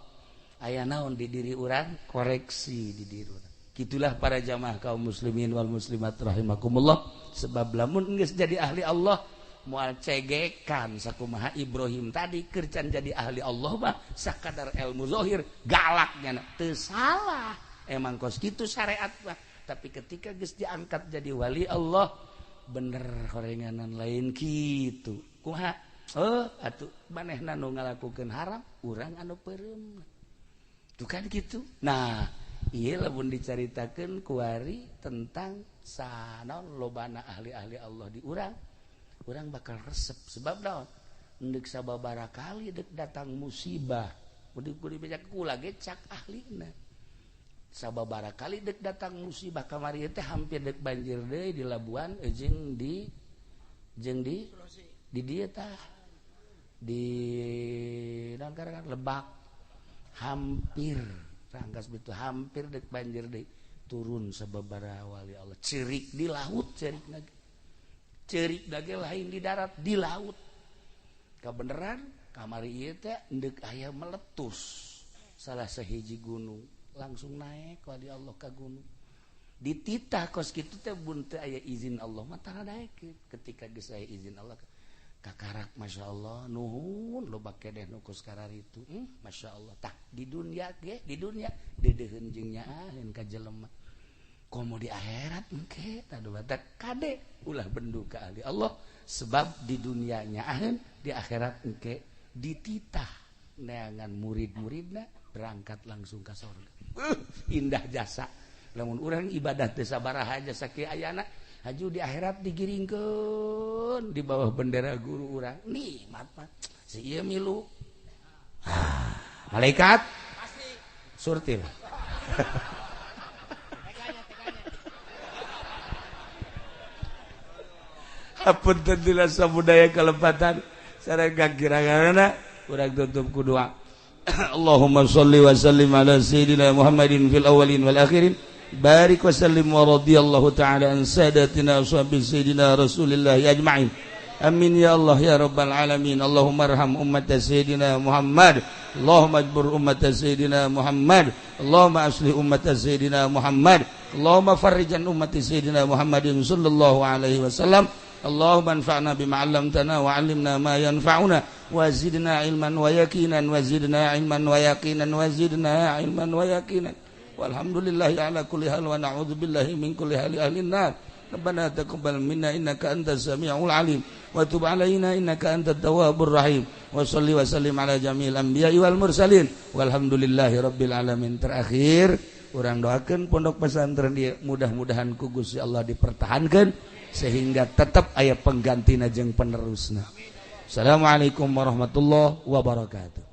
aya naon di diri urang, koreksi di diri urang. Gitulah para jamaah kaum muslimin wal muslimat rahimakumullah. Sebab lamun geus jadi ahli Allah moal cegekan sakumaha Ibrahim tadi kercan jadi ahli Allah mah sakadar ilmu zahir galaknya teu salah emang kos kitu syariat mah. Tapi ketika geus diangkat jadi wali Allah bener horenganan lain kitu kumaha oh atuh manehna nu ngalakukeun haram urang anu peureum tuh kan kitu. Nah iya lamun dicaritakeun kuari tentang sanaon lobana ahli-ahli Allah di urang, urang bakal resep sebab naon endek sababaraha kali dek datang musibah kudu dibeja kula ge cak ahlina sababaraha kali dek datang musibah kamari teh hampir dek banjir deui di Labuan jeung di jeung di dieu tah di naon karangan Lebak hampir rangkas betul hampir dek banjir deui turun sababaraha wali Allah cerik di laut cerik lagi cerik lagi lain di darat di laut kebenaran kamari ieu teh endek aya meletus salah sahiji gunung langsung naik wali Allah ka gunung dititah kos kitu teh bun teu aya izin Allah mah tara daekeun ketika geus aya izin Allah kakarak Masya Allah nuhun loba kedeh nu kos kararitu Masya Allah tah di dunia ge di dunia deudeuheun jeung nyaaheun ka jelema komo di akhirat engke tah batak kade ulah bendu ka ahli Allah sebab di dunia nyaaheun di akhirat engke dititah neangan murid-muridna berangkat langsung ka sorga. Indah jasa lamun urang ibadah teu sabaraha jasa kieu ayana haju di akhirat digiringkeun di bawah bendera guru urang nikmat mah si ieu milu malaikat pasti surtil apunten dina sabudaya kalepatan sareng kakiranganna urang tutup ku doa. Allahumma sholli wa sallim ala sayyidina Muhammadin fil awwalin wal akhirin barik wa sallim wa radhiyallahu ta'ala an sadatina ashabi sayyidina Rasulillah ajma'in. Amin ya Allah ya rabbal alamin. Allahumma arham ummat sayyidina Muhammad, Allahumma ajbur ummat sayyidina Muhammad, Allahumma aslih ummat sayyidina Muhammad, Allahumma farrijan ummat sayyidina Muhammadin sallallahu alaihi wasallam. Allahumma anfa'na bima 'allamtana wa 'allimna ma yanfa'una wa zidna ilman wa yaqinan wa zidna ilman wa yaqinan wa zidna ilman wa yaqinan. Walhamdulillahi ala kulli hal wa na'udzu billahi min kulli hali ahlin nar. Rabbana taqabbal minna innaka antas samiul alim wa tub alaina innaka antat tawwabur rahim. Wa shalli wa sallim ala jami'il anbiya'i wal mursalin. Walhamdulillahi rabbil alamin. Terakhir urang doakeun pondok pesantren ieu mudah-mudahan ku Gusti Allah dipertahankeun sehingga tetap aya penggantina jeung penerusna. Assalamualaikum warahmatullahi wabarakatuh.